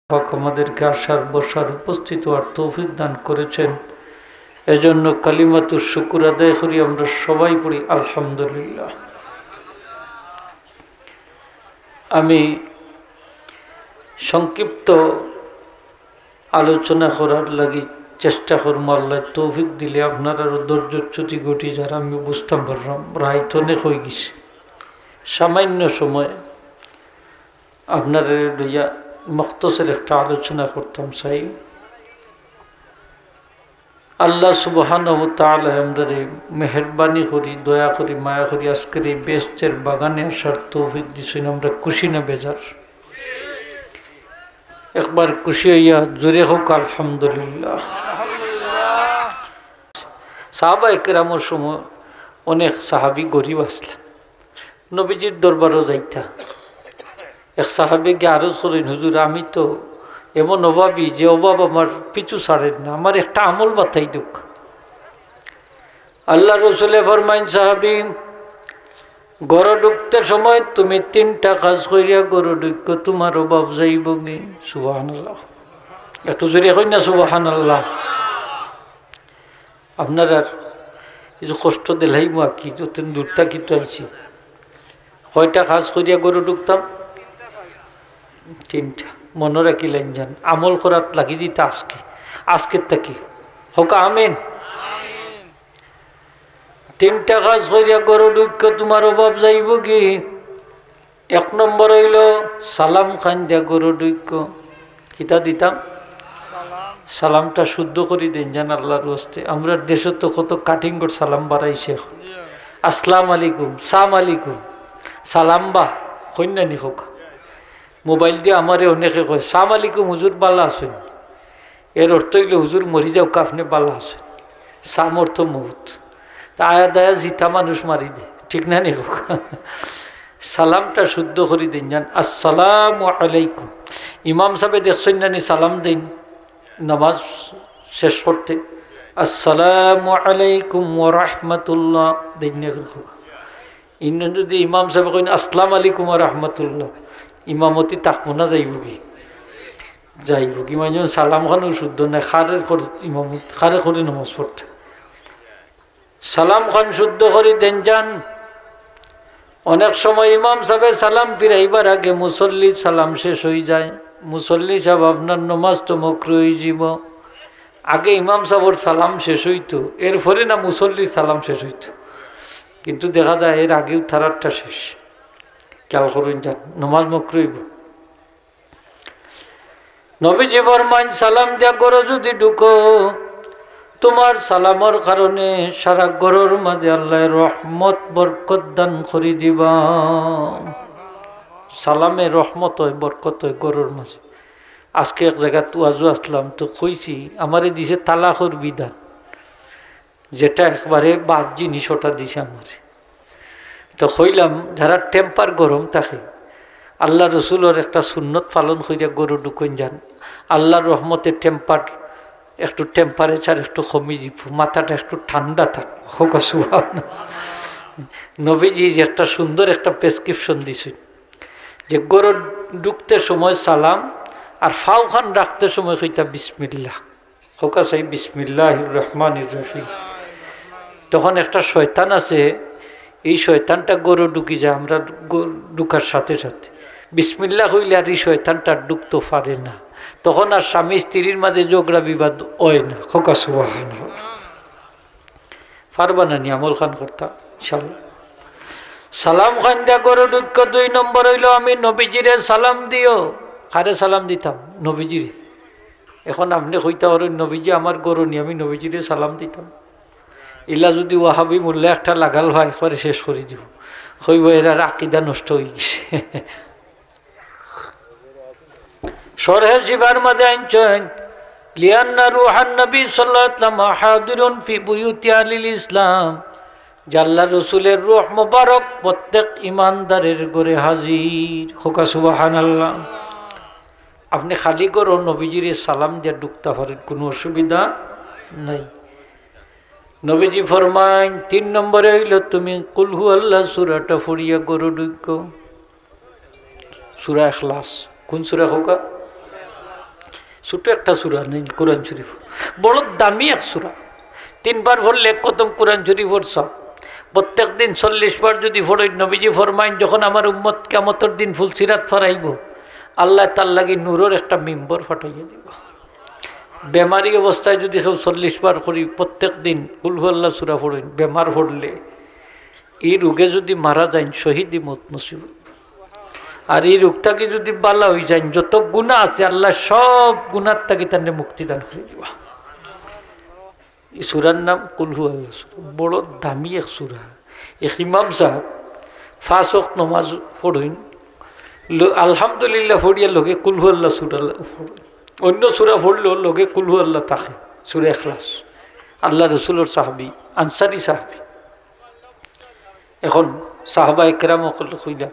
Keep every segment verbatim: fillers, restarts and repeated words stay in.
পাক আমাদেরকে আসার, বসার, উপস্থিত হওয়ার তৌফিক দান করেছেন। এজন্য কালিমাতুশ শুকুর আদায় করি, আমরা সবাই পড়ি আলহামদুলিল্লাহ। আমি সংক্ষিপ্ত আলোচনা করার লাগি চেষ্টা করমু, আল্লায় তৌফিক দিলে আপনারারও ধৈর্য চ্যুতি ঘটি যার, আমি বুঝতাম পাররাম, রাইত অনেক অইগেছে। সামান্য সময় আপনারারে লইয়া মুখতসর একটা আলোচনা করতাম চাই। আল্লাহ সুবহানাহু ওয়া তাআলায় আমরারে মেহেরবানি করি, দয়া করি, মায়া করি আজকের এই বেহেশতের বাগানে আসার তৌফিক দিছইন। আমরা খুশি না বেজার? একবার খুশি অইয়া জোরে কউক্কা আলহামদুলিল্লাহ। সাহাবায়ে কেরামর সময় অনেক সাহাবী গরিব আছলা, নবীজির দরবারো যাইতা। এক সাহাবীয়ে গিয়া আরজ করইন, "হুজুর, আমি তো এমন অভাবী যে অভাব আমার পিছু ছাড়ের না, আমার একটা আমল বাতাই দেউক্কা।" আল্লার রসুলে ফরমাইন, "সাহাবী, ঘরো ঢুকতে সময় তুমি তিনটা কাজ করিয়া ঘরো ঢুকো, তুমার অভাব যাইবোগি।" সুবহানাল্লাহ। একটু জোরে কইন না সুবহানাল্লাহ। আপনারার কিছু কষ্ট দিলাইমু আর কি, যতদিন দূর থাকি তো আইছি। কয়টা কাজ করিয়া ঘরো ঢুকতাম? তিনটা। মনো রাখিলাইন যান, আমল করাত লাগি দিতা আজকে, আজকের থাকি। কউক্কা আমিন। তিনটা কাজ করিয়া ঘরো ঢুকো, তুমার অভাব যাইবোগি। এক নম্বর অইলো সালাম খান দিয়া ঘরো ঢুকো। কিতা দিতাম? সালামটা শুদ্ধ করি দেইন যান আল্লার ওয়াস্তে। আমরার দেশো তো কত কাটিং করি সালাম বারাইছে অখন। আসসালামু আলাইকুম, সালাম আলাইকুম, সালাম বা, কইন না নি কউক্কা। মোবাইল দিয়া আমারে অনেকে কয়, "সালাম আলাইকুম হুজুর, বালা আছইন?" এর অর্থ অইলো, "হুজুর মরি যাউক্কা, আপনে বালা আছইন?" সাম অর্থ মউত। তা আয়া দায়া জিতা মানুষ মারি দে, ঠিক না নি কউক্কা? সালামটা শুদ্ধ করি দেইন যান, "আসসালামু আলাইকুম।" ইমাম সাবে দেখছইন না নি সালাম দেইন, নামাজ শেষ করতে, "আসসালামু আলাইকুম ওয়া রাহমাতুল্লাহ" দেইন না কউক্কা। ইনো যদি ইমাম সাবে কইন, "আসসালামু আলাইকুম ওয়া রাহমাতুল্লাহ", ইমামতি থাকবো না যাইবোগি? যাইবোগি। মানে সালাম খানও শুদ্ধ নায়, কারে করি ইমামতি, কারে করি নামাজ পড়তে। সালাম খান শুদ্ধ করি দেইন যান। অনেক সময় ইমাম সাবে সালাম ফিরাইবার আগে মুসল্লির সালাম শেষ অইযায়। মুসল্লি সাব, আপনার নমাজ তো মকরু অইযিবো। আগে ইমাম সাবর সালাম শেষ অইতো, এরপরে না মুসল্লির সালাম শেষ অইতো, কিন্তু দেখা যায় এর আগেউ তারারটা শেষ। খেয়াল করইন যান, নমাজ মকরু অইবো। নবীজি ফরমাইন, সালাম দিয়া ঘরো যুদি ঢুকো, তুমার সালামর কারণে সারা ঘরর মাঝে আল্লায় রহমত বরকত দান করি দিবা। সালামে রহমত অয়, বরকত অয় ঘরর মাঝে। আজকে এক জাগাত ওয়াজো আছলাম, তো কইছি, আমারে দিছে তালাকর বিধান, যেটা একবারে বাদ জিনিস, ওটা দিছে আমারে। তো কইলাম, যারার টেম্পার গরম থাকে, আল্লার রসুলর একটা সুন্নত পালন করিয়া ঘরো ঢুকইন যান, আল্লার রহমতে টেম্পার একটু, টেম্পারেচার একটু কমি যিবো, মাথাটা একটু ঠান্ডা থাকবো। কউক্কা সুবহানাল্লাহ। নবীজি যে একটা সুন্দর একটা প্রেসক্রিপশন দিছইন, যে ঘরো ঢুকতে সময় সালাম, আর পাওখান রাখতে সময় কইতা বিসমিল্লাহ। কউক্কা চাই, বিসমিল্লাহির রহমানির রহিম। তখন একটা শয়তান আছে, এই শয়তানটা ঘরো ঢুকি যায়, আমরা ঘ-, ঢুকার সাথে সাথে বিসমিল্লাহ কইলে আর এই শয়তানটা আর ঢুকতো পারে না। তখন আর স্বামী স্ত্রীর মাঝে ঝগড়া বিবাদ অয় না। কউক্কা সুবহানাল্লাহ। পারবা না নি আমল খান করতা? ইনশাআল্লাহ। সালাম খান দিয়া ঘরো ঢুকো, দুই নম্বর অইলো, আমি নবীজিরে সালাম দিও। কারে সালাম দিতাম? নবীজিরে। এখন আপনে কইতা পারইন, "নবীজি আমার ঘরো নি, আমি নবীজিরে সালাম দিতাম?" ইলা যুদি ওয়াহাবি মোল্লা একটা লাগাল অয়, একবারে শেষ করি দিবো। কইবো, "এরার আকিদা নষ্ট অইগেছে।" শরহে শিফার মাঝে আনছইন, "লিআন্না রুহান নবী সাল্লাল্লাহু আলাইহি ওয়াসাল্লাম হাদিরুন ফি বুয়ুতি আহলিল ইসলাম", যে আল্লার রসুলের রুহ মোবারক প্রত্যেক ইমানদারের ঘরে হাজির। কউক্কা সুবহানাল্লাহ। আপনে খালি ঘরো নবীজিরে সালাম দিয়া ঢুকতা পারইন, কুনু অসুবিধা নাই। নবীজি ফরমাইন, তিন নম্বরে অইলো তুমি কুল হু আল্লাহ সূরাটা পড়িয়া ঘরো ঢুকো। সূরা ইখলাস। কুন সূরা কউক্কা? ছোট একটা সূরা নেই কোরআন শরীফ, বড় দামি এক সূরা। তিনবার পড়লে এক খতম কোরআন শরীফর সওয়াব। প্রত্যেক দিন চল্লিশ বার যদি পড়ইন, নবীজি ফরমাইন, যখন আমার উম্মত কিয়ামতর দিন ফুলসিরাত পার অইবো, আল্লায় তার লাগি নূরর একটা মিম্বর ফাটাইয়া দিবা। বেমারি অবস্থায় যদি কেউ চল্লিশ বার করি, প্রত্যেক দিন কুলহু আল্লাহ সূরা পড়ইন, বেমার পড়লে, ই রোগে যদি মারা যাইন, শহীদি মউত নসিব অইবো। আর ই রোগ থাকি যদি বালা অইযাইন, যত গুনাহ আছে, আল্লায় সব গুনাহ থাকি তানরে মুক্তি দান করি দিবা। ই সূরার নাম কুলহু আল্লাহ সূরা, বড় দামি এক সূরা। এক ইমাম সাব পাঁচ ওয়াক্ত নমাজ পড়ইন, ল-, আলহামদুলিল্লাহ পড়িয়া লগে কুলহু আল্লাহ সূরা পড়ইন। অন্য সূরা পড়লেও লগে কুলহু আল্লাহ থাকে, সূরা ইখলাস। আল্লাহ রসুলর সাহাবী, আনসারী সাহাবী। এখন সাহাবা একরাম অকলরে কইলা,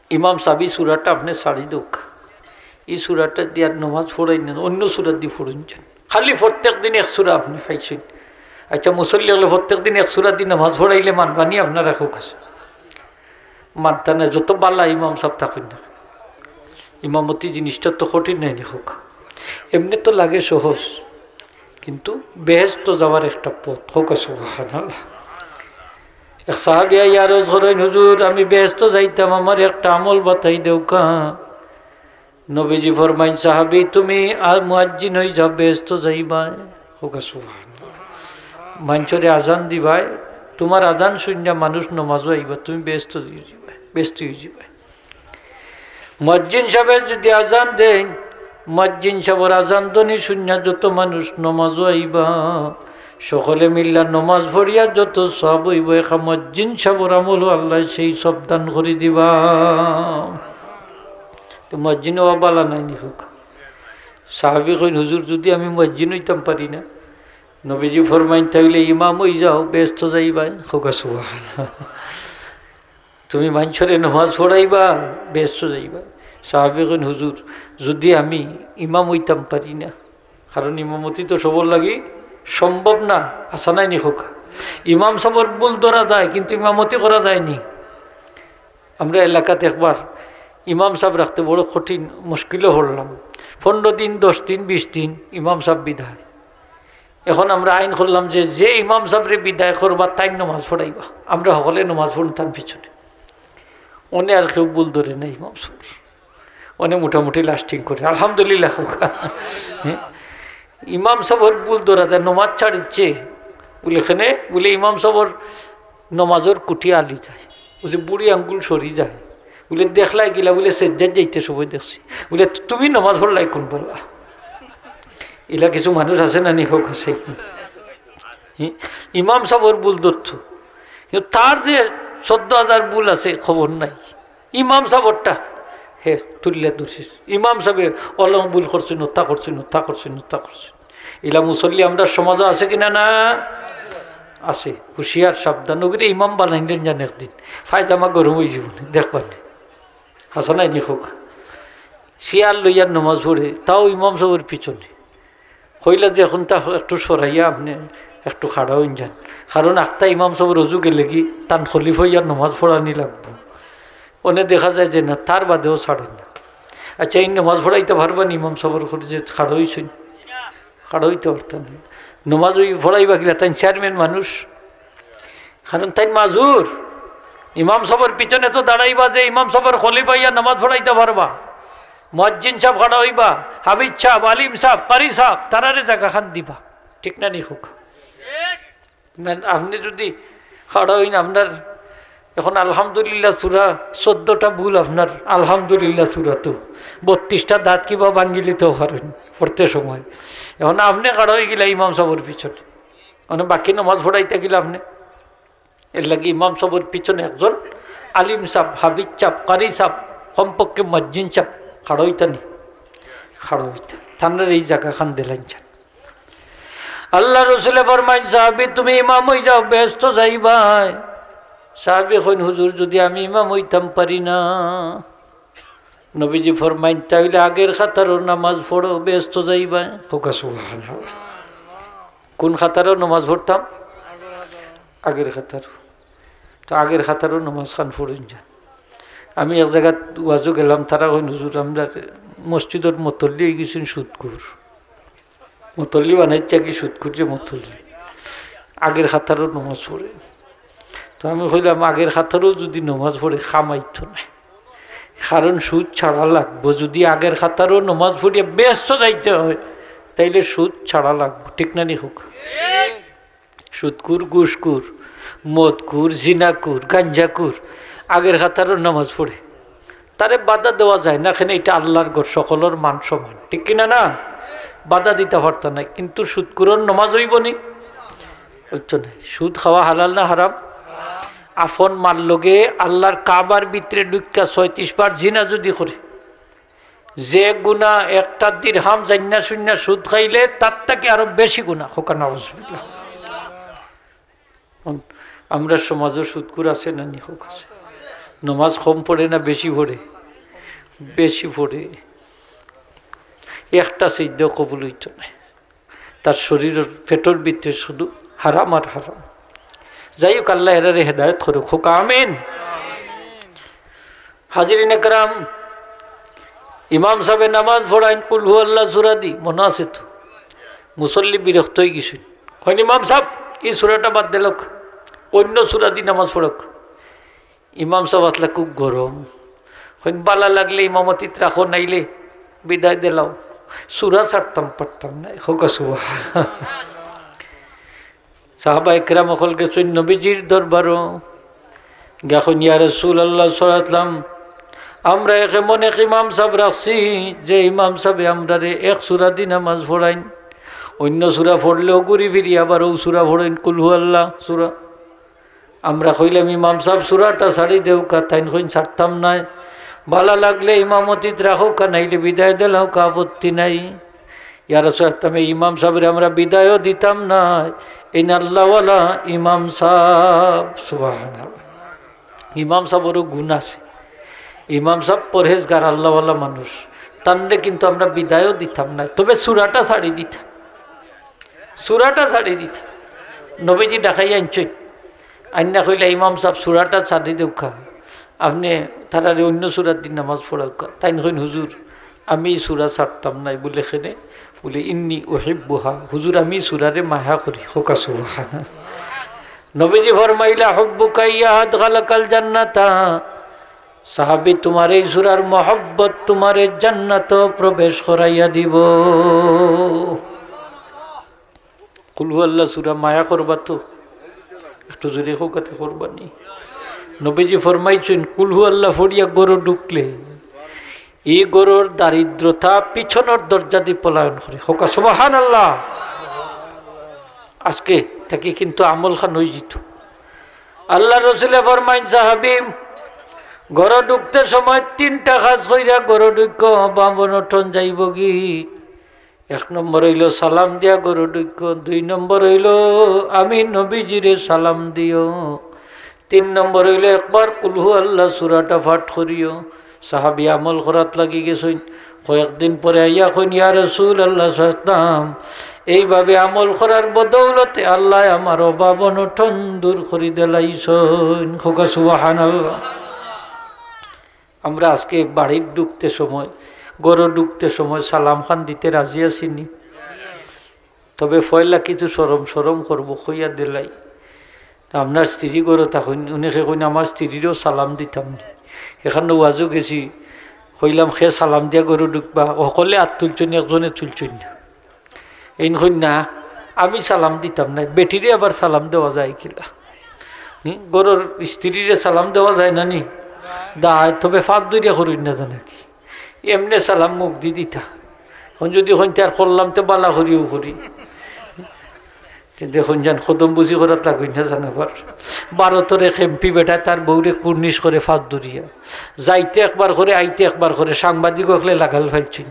"ইমাম সাব, ই সূরাটা আপনে ছাড়ি দেউক্কা, ই সূরাটা দিয়া নমাজ পড়াইন না, অন্য সূরা দি পড়ইন যান। খালি প্রত্যেক দিন এক সূরা আপনে পাইছইন।" আচ্ছা, মুসল্লি অকলে প্রত্যেক দিন এক সূরা দি নমাজ পড়াইলে মানবা নি আপনারা? কউক্কা। মানতা নায়, যত বালা ইমাম সাব থাকইন না। ইমামতি জিনিসটা তো কঠিন নায় নি, কউক্কা। এমনে তো লাগে সহজ, কিন্তু বেহেস্তো যাওয়ার একটা পথ। কউক্কা সুবহানাল্লাহ। এক সাহাবী আইয়া আরজ করইন, "হুজুর, আমি বেহেস্তো যাইতাম, আমারে একটা আমল বাতাই দেউক্কা।" নবীজি ফরমাইন, "সাহাবী, তুমি আর মুয়াজ্জিন অইযাও, বেহেস্তো যাইবায়।" কউক্কা সুবহানাল্লাহ। মানষরে আজান দিবায়, তুমার আজান শুনিয়া মানুষ নমাজো আইবা, তুমি বেহেস্তো অইযিবায়, বেহেস্তি অইযিবায়। মুয়াজ্জিন সাবে যদি আজান দেইন, মুয়াজ্জিন সাবর আজান ধ্বনি শুনিয়া যত মানুষ নমাজো আইবা, সকলে মিল্লা নমাজ পড়িয়া যত সওয়াব অইবো, একা মুয়াজ্জিন সাবর আমলও আল্লায় সেই সওয়াব দান করি দিবা। তো মুয়াজ্জিন অওয়া বালা নায় নি? কউক্কা। সাহাবী কইন, "হুজুর, যদি আমি মুয়াজ্জিন অইতাম পারি না।" নবীজি ফরমাইন, "তাইলে ইমাম অইযাও, বেহেস্তো যাইবায়।" কউক্কা সুবহানাল্লাহ। তুমি মানষরে নমাজ পড়াইবা, বেহেস্তো যাইবা। সাহাবী কইন, "হুজুর, যদি আমি ইমাম অইতাম পারি না, কারণ ইমামতি তো সবর লাগি সম্ভব না, আছে নায় নি কউক্কা? ইমাম সাবর ভুল ধরা যায়, কিন্তু ইমামতি করা যায় নি।" আমরা এলাকাত একবার ইমাম সাব রাখতে বড় কঠিন মুশকিলো পড়লাম। পনরো দিন, দশ দিন, বিশ দিন ইমাম সাব বিদায়। এখন আমরা আইন করলাম যে, যে ইমাম সাবরে বিদায় করবা, তাইন নমাজ পড়াইবা। আমরা হকলে নমাজ পড়মু তান পিছনে। অনে আর কেউ ভুল ধরে না ইমাম সাবর। অনে মোটামুটি lasting করে, আলহামদুলিল্লাহ কউক্কা। হ্যাঁ? ইমাম সাবর ভুল ধরা যায়, নমাজ ছাড়িছে। বুলে, "কেনে?" বুলে, "ইমাম সাবর নমাজর কুটি আলি যায়।" বুলে, "বুড়ি আঙ্গুল সরি যায়।" বুলে, "দেখলায় কিলা?" বুলে, "সেজদাত যাইতে সময় দেখছি।" বুলে, "তুমি নমাজ পড়লায় কুন বেলা?" ইলা কিছু মানুষ আছে না নি? কউক্কা। হি, ইমাম সাবর ভুল ধরতো, কিন্তু তার যে চৌদ্দ হাজার ভুল আছে, খবর নাই। ইমাম সাবরটা হে তুলিয়া ধরছে। ইমাম সাবে অলং ভুল করছইন, অতা করছইন, অতা করছইন, অতা করছইন। ইলা মুসল্লি আমরার সমাজো আছে কিনা? না, আছে। হুঁশিয়ার, সাবধান। অগুরে ইমাম বানাইলেন যান একদিন, পায়জামা গরম অইযিবো নে, দেখবা নে। আছে নায় নি কউক্কা? চেয়ার লইয়া নমাজ পড়ে, তাও ইমাম সাবর পিছনে। কইলা যে, "এখন তা একটু সরাইয়া আপনে একটু খাড়া অইন যান, কারণ আখতা ইমাম সাবর অজু গেলেগি তান খলিফা অইয়া নমাজ পড়ানি লাগবো।" অনে দেখা যায় যে না, তার বাদেও ছাড়ে না। আচ্ছা, ই নমাজ পড়াইতা পারবা নি ইমাম সাবর করে যে খাড়া অইছইন? খাড়া অইতা পারতা না। নমাজ অউ পড়াইবা কিলা? তাইন চেয়ারম্যান মানুষ, কারণ তাইন মাজুর। ইমাম সাবর পিছনে তো দাঁড়াইবা যে ইমাম সাবর খলিফা অইয়া নমাজ পড়াইতা পারবা। মুয়াজ্জিন সাব খাড়া অইবা, হাফিজ সাব, আলিম সাব, কারি সাব, তারারে জাগাখান দিবা। ঠিক না নি কউক্কা? না, আপনে যদি খাড়া অইন, আপনার এখন আলহামদুলিল্লাহ সূরা, চৌদ্দটা ভুল আপনার আলহামদুলিল্লাহ সূরাত, বত্রিশটা দাঁত কিবা ভাঙ্গিলিতে পারইন পড়তে সময়। এখন আপনে খাড়া অইগেলা ইমাম সাবর পিছনে, মানে বাকি নমাজ পড়াইতা কিলা আপনে। এরলাগি ইমাম সাবর পিছনে একজন আলিম সাব, হাফিজ সাব, কারি সাব, কমপক্ষে মুয়াজ্জিন সাব খাড়া অইতা নি, খাড়া অইতা। তানরে ই জাগাখান দিলাইন যান। আল্লার রসুলে ফরমাইন, "সাহাবী, তুমি ইমাম অইযাও, বেহেস্তো যাইবায়।" সাহাবী কইন, "হুজুর, যুদি আমি ইমাম অইতাম পারি না।" নবীজি ফরমাইন, "তাইলে আগের কাতারো নমাজ পড়ো, বেহেস্তো যাইবায়।" কউক্কা সুবহানাল্লাহ। কুন কাতারো নমাজ পড়তাম? আগের কাতারো। তো আগের কাতারো নমাজখান পড়ইন যান। আমি এক জাগাত ওয়াজো গেলাম, তারা কইন, "হুজুর, আমরার মসজিদর মতল্লি অইগেছইন সুদখুর।" মুতল্লি বানাইছে কি সুদখুররে মুতল্লি? আগের কাতারও নমাজ পড়ে। তো আমি কইলাম, আগের কাতারও যদি নমাজ পড়ে, কামাইতো না। কারণ সুদ ছাড়া লাগবো। যদি আগের কাতারও নমাজ পড়িয়া বেহেস্ত যাইতে হয়, তাইলে সুদ ছাড়া লাগবো। ঠিক না নি কউক্কা? সুদখুর, ঘুষখুর, মদখুর, জিনাখুর, গাঞ্জাখুর আগের কাতারও নামাজ পড়ে। তারে বাধা দেওয়া যায় না, কেনে ইটা আল্লার ঘর, সকলর মান সমান, ঠিক কিনা না? বাধা দিতা পারতা নায়, কিন্তু সুদখুরর নামাজ অইবো নি? অইতো নায়। সুদ খাওয়া হালাল না হারাম? আপন মার লগে আল্লার কাবার ভিতরে ঢুকিয়া ছয়ত্রিশ বার জিনা যদি করে, যে গুনা একটা দিরহাম জাইন্না শুইন্না সুদ খাইলে, তার থাকি আরো বেশি গুনা। কউক্কা নাউজুবিল্লাহ। আমরার সমাজো সুদখুর আছে না নি? কউক্কা আছে। নমাজ কম পড়ে না বেশি পড়ে? বেশি পড়ে। একটা সিজদাও কবুল অইতো নায়। তার শরীরর পেটর ভিতরে শুধু হারাম আর হারাম। যাই হোক, আল্লায় এরারে হেদায়েত করুক, কউক্কা আমিন। হাজিরিন একরাম, ইমাম সাবে নামাজ পড়াইন কুল হু আল্লাহ সূরা দি, মনো আছে তো? মুসল্লি বিরক্ত অইগেছইন, কইন, "ইমাম সাব, ই সূরাটা বাদ দেলাউক্কা, অইন্য সূরা দি নামাজ পড়াউক্কা।" ইমাম সাব আছলা খুব গরম, কইন, "বালা লাগলে ইমামতিত রাখো, নাইলে বিদায় দিলাও, সূরা ছাড়তাম পারতাম নায়।" কউক্কা সুবহান। সাহাবা একরাম অকল গেছইন নবীজির দরবারো, গিয়া কইন, "ইয়া রাসূলুল্লাহ সাল্লাল্লাহু আলাইহি ওয়াসাল্লাম, আমরা এক এমন এক ইমাম সাব রাখছি, যে ইমাম সাবে আমরারে এক সূরা দি নামাজ পড়াইন, অইন্য সূরা পড়লেও ঘুরি ফিরি আবার অউ সূরা পড়ইন, কুল হু আল্লাহ সূরা। আমরা কইলাম, 'ইমাম সাব, সূরাটা ছাড়ি দেউক্কা।' তাইন কইন, "ছাড়তাম নায়, বালা লাগলে ইমামতিত রাখউক্কা, নাইলে বিদায় দিলাউক্কা, আপত্তি নাই।" ইয়া রাসূলুল্লাহ, "ই ইমাম সাবরে আমরা বিদায়ও দিতাম নায়, এইন আল্লাহওয়ালা ইমাম সাব।" সুবহানাল্লাহ। ইমাম সাবরও গুণ আছে, ইমাম সাব পরহেজগার, আল্লাহওয়ালা মানুষ, তানরে কিন্তু আমরা বিদায়ও দিতাম নায়, তবে সূরাটা ছাড়ি দিতাম। সূরাটা ছাড়ি দিতা। নবীজি ডাকাইয়া আনছইন, আইন্না কইলা, "ইমাম সাব, সূরাটা ছাড়ি দেউক্কা, আপনে তারারে অইন্য সূরা দি নামাজ পড়াউক্কা।" তাইন কইন, "হুজুর, আমি ই সূরা ছাড়তাম নায়।" বুলে, "কেনে?" বুলে, "ইন্নী উহিব্বুহা, হুজুর, আমি ই সূরারে মায়া করি।" কউক্কা সুবহানাল্লাহ। নবীজি ফরমাইলা, "হুব্বুকা ইয়াহা আদখালাকাল জান্নাতা।" সাহাবী, তুমার এই সূরার মহব্বত তুমারে জান্নাতো প্রবেশ করাইয়া দিবো। কুল হু আল্লাহ সূরা মায়া করবা তো? একটু জোরে কউক্কা, তে করবা নি? নবীজি ফরমাইছইন, কুল হু আল্লাহ পড়িয়া ঘরো ঢুকলে ই ঘরর দারিদ্রতা পিছনর দরজাদি পলায়ন করে। কউক্কা সুবহানাল্লাহ। আজকে থাকি কিন্তু আমলখান অইযিতো। আল্লার রসুলে ফরমাইন, সাহাবী, ঘরো ঢুকতে সময় তিনটা কাজ কইরা ঘরো ঢুকো, বামন অটন যাইবোগি। এক নম্বর অইলো সালাম দিয়া ঘরো ঢুকো, দুই নম্বর অইলো আমি নবীজিরে সালাম দিও, তিন নম্বর অইলো একবার কুল হু আল্লাহ সূরাটা পাঠ করিও। সাহাবী আমল করাত লাগি গেছইন। কয়েকদিন পরে আইয়া কইন, "ইয়া রাসূলুল্লাহ সাল্লাল্লাহু আলাইহি ওয়াসাল্লাম, এইভাবে আমল করার বদৌলতে আল্লায় আমার অভাব অনটন দূর করি দিলাইছইন।" কউক্কা সুবহানাল্লাহ। আমরা আজকে বাড়িত ঢুকতে সময়, ঘরো ঢুকতে সময় সালামখান দিতে রাজি আছি নি? তবে পয়লা কিছু শরম শরম করবো, কইয়া দিলাই। তা আপনার স্ত্রী ঘরো থাকইন, অনেকে কইন, "আমার স্ত্রীরেও সালাম দিতাম নি।" এখানো ওয়াজো গেছি, কইলাম, "কে সালাম দিয়া ঘরো ঢুকবা?" হকলে আত তুলছইন, একজনে তুলছইন না। এইন কইন না, "আমি সালাম দিতাম না।" বেটিরে আবার সালাম দেওয়া যায় কিলা? হুম, ঘরর স্ত্রীরে সালাম দেওয়া যায় না নি? দেয়, তবে ফাত ধরিয়া করইন না জানে কি? এমনে সালাম মুখদি দিতা। অখন যদি কইন, "তে আর করলাম, তে বালা করিও করি।" তে দেখইন যান, কদমবুজি করাত লাগইন না জানে আবার। ভারতর এক এমপি বেটায় তার বউরে কুর্নিশ করে ফাত ধরিয়া। যাইতে একবার করে, আইতে একবার করে, সাংবাদিক অকলে লাগাল পাইছইন।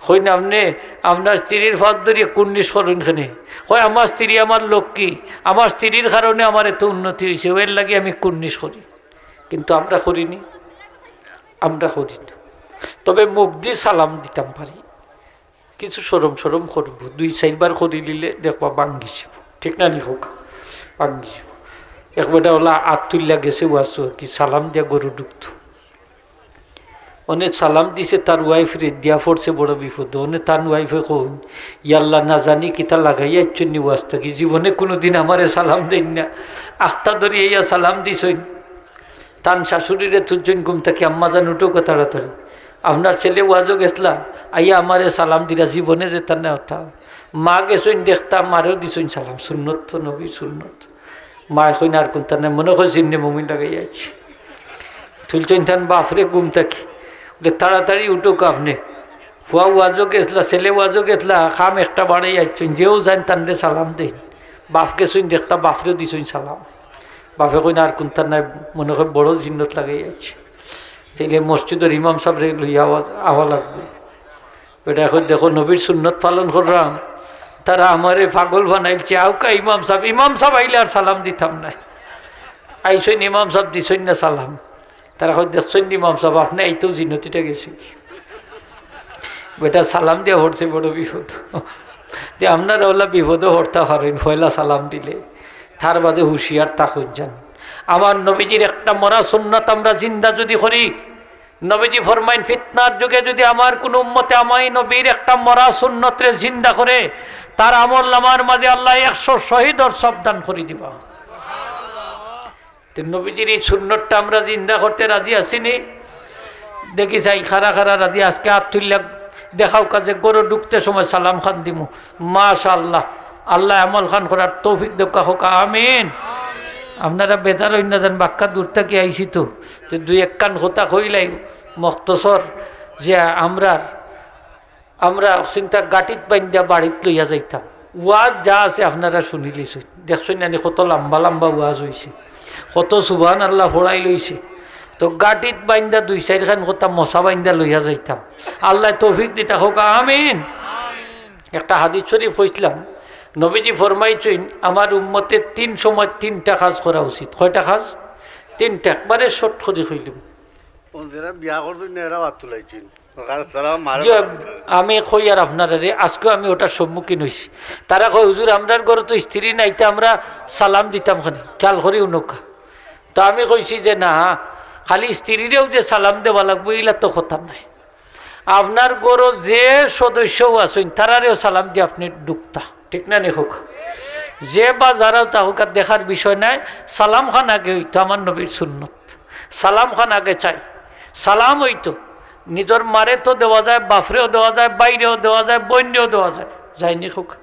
কইন, "আপনে আপনার স্ত্রীর ফাত ধরিয়া কুর্নিশ করইন কেনে?" কয়, "আমার স্ত্রী আমার লক্ষ্মী, আমার স্ত্রীর কারণে আমার এত উন্নতি অইছে, এর লাগি আমি কুর্নিশ করি।" কিন্তু আমরা করি নি, আমরা করি না। তবে মুখদি সালাম দিতাম পারি, কিছু শরম শরম করবো, দুই চাইরবার করি নিলে দেখবা ভাঙ্গি যিবো, ঠিক না নি কউক্কা? ভাঙ্গি যিবো। এক বেটা অলা আত তুলিয়া গেছে ওয়াজো আর কি, সালাম দিয়া ঘরো ঢুকতো। অনে সালাম দিছে তার ওয়াইফরে, দিয়া পড়ছে বড় বিপদ। অনে তান ওয়াইফে কইন, "ইয়াল্লা, না জানি কিতা লাগাইয়া আইছইন নি ওয়াজ থাকি, জীবনে কুনুদিন আমারে সালাম দেইন না, আখতা ধরি আইয়া সালাম দিছইন।" তান শাশুড়িরে তুলছইন ঘুম থাকি, "আম্মা জান, উঠউক্কা তাড়াতাড়ি, আপনার ছেলে ওয়াজো গেছলা, আইয়া আমারে সালাম দিরা, জীবনে যেতা না অতা।" মা গেছইন দেখতা, মারেও দিছইন সালাম, সুন্নত তো নবীর সুন্নত। মায় কইন, "আর কুন্তা নাই, মনে কয় জিন্নে মুমিন লাগাইয়া আইছে।" তুলছইন তান বাফরে ঘুম থাকি, বলে, "তাড়াতাড়ি উঠউক্কা আপনে, ফুয়া ওয়াজো গেছলা, ছেলে ওয়াজো গেছলা, কাম একটা বাড়াইয়া আইছইন, যেউ যাইন তানরে সালাম দেইন।" বাফ গেছইন দেখতা, বাফরেও দিছইন সালাম। বাফে কইন, "আর কুন্তা নাই, মনে কয় বড় জিন্নত লাগাইয়া আইছে।" তাইলে মসজিদর ইমাম সাবরে লইয়া আওয়া, আওয়া লাগবো। বেটায় কয়, "দেখো, নবীর সুন্নত পালন কররাম, তারা আমারে পাগল বানাইলছে, আউক্কা ইমাম সাব, ইমাম সাব আইলে আর সালাম দিতাম নায়।" আইছইন ইমাম সাব, দিছইন না সালাম। তারা কয়, "দেখছইন নি ইমাম সাব, আপনে আইতেউ জিন্নতিটা গেছে।" বেটা সালাম দিয়া পড়ছে বড় বিপদ। তে আপনারা অলা বিপদো পড়তা পারইন, পয়লা সালাম দিলে, তার বাদে হুঁশিয়ার থাকইন যান। আমার নবীজির একটা মরা সুন্নত আমরা জিন্দা যুদি করি, নবীজি ফরমাইন, "ফিতনার যুগে যুদি আমার কুনু উম্মতে আমায় নবীর একটা মরা সুন্নতরে জিন্দা করে, তার আমলনামার মাঝে আল্লায় একশো শহীদর সওয়াব দান করি দিবা।" তে নবীজির এই সুন্নতটা আমরা জিন্দা করতে রাজি আছি নি? দেখি চাই, কারা কারা রাজি। আজকে আত তুলিয়া দেখাউক্কা যে ঘরো ঢুকতে সময় সালাম খান দিমু। মাশাআল্লাহ, আল্লায় আমল খান করার তৌফিক দেউক্কা, কউক্কা আমিন। আপনারা বেজার অইন না যান, বাক্কা দূর থাকি আইছি তো, তে দুই একখান কথা কইলাই মখতসর, যে আমরা, আমরা চিন্তা গাটিত বাইন্দা বাড়িত লইয়া যাইতাম। ওয়াজ যা আছে আপনারা শুনিলিছইন, দেখছইন নানি কত লম্বা লম্বা ওয়াজ অইছে, কত সুবহানাল্লাহ পড়াইল অইছে। তো গাটিত বাইন্দা দুই চাইরখান কথা মশা বাইন্দা লইয়া যাইতাম। আল্লায় তৌফিক দিতা, কউক্কা আমিন। একটা হাদিস শরীফ কইছলাম, নবীজি ফরমাইছইন, "আমার উম্মতে তিন সময় তিনটা কাজ করা উচিত।" কয়টা কাজ? তিনটা। একবারে শর্ট করি কইলাম। অউ যেরা বিয়া করছইন না, এরাও আত তুলাইছইন। ওখানে তারা মারে জি, মারা। আমি কই আর আপনারারে, আজকেও আমি ওটার সম্মুখীন অইছি। তারা কয়, "হুজুর, আমরার ঘরো তো স্ত্রী নাই, তে আমরা সালাম দিতাম কেনে?" খেয়াল করি হুনউক্কা। তো আমি কইছি যে, "না, খালি স্ত্রীরেও যে সালাম দেওয়া লাগবো, ইলা তো কথা নায়। আপনার ঘরো যে সদস্যও আছইন, তারারেও সালাম দিয়া আপনে ঢুকতা।" ঠিক না নি কউক্কা? যে বা যারাও থাকউক্কা, দেখার বিষয় নায়, সালাম খান আগে অইতো, আমার নবীর সুন্নত। সালাম খান আগে চাই। সালাম অইতো, নিজর মারে তো দেওয়া যায়, বাফরেও দেওয়া যায়, বাইরেও দেওয়া যায়, বইনরেও দেওয়া যায়, যায়নি কউক্কা?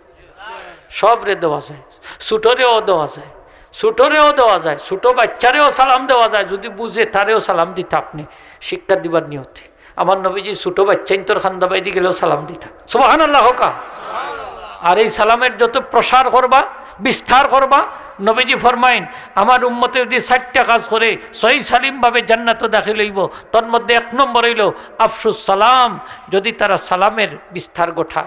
সবরে দেওয়া যায়, ছুটোরেও দেওয়া যায়, ছুটোরেও দেওয়া যায়, ছুটো বাইচ্চারেও সালাম দেওয়া যায়, যুদি বুঝে তারেও সালাম দিতা আপনে, শিক্ষা দিবার নিয়তে। আমার নবীজি ছুটো বাইচ্চাইন্তর কান্দাবায়দি গেলেও সালাম দিতা। সুবহানাল্লাহ কউক্কা। আর এই সালামের যত প্রসার করবা, বিস্তার করবা, নবীজি ফরমাইন, "আমার উম্মতে যুদি চাইরটা কাজ করে, সহি সালিমভাবে জান্নাতো দাখিল অইবো।" তার মধ্যে এক নম্বর অইলো আফশুস সালাম, যুদি তারা সালামের বিস্তার ঘটায়।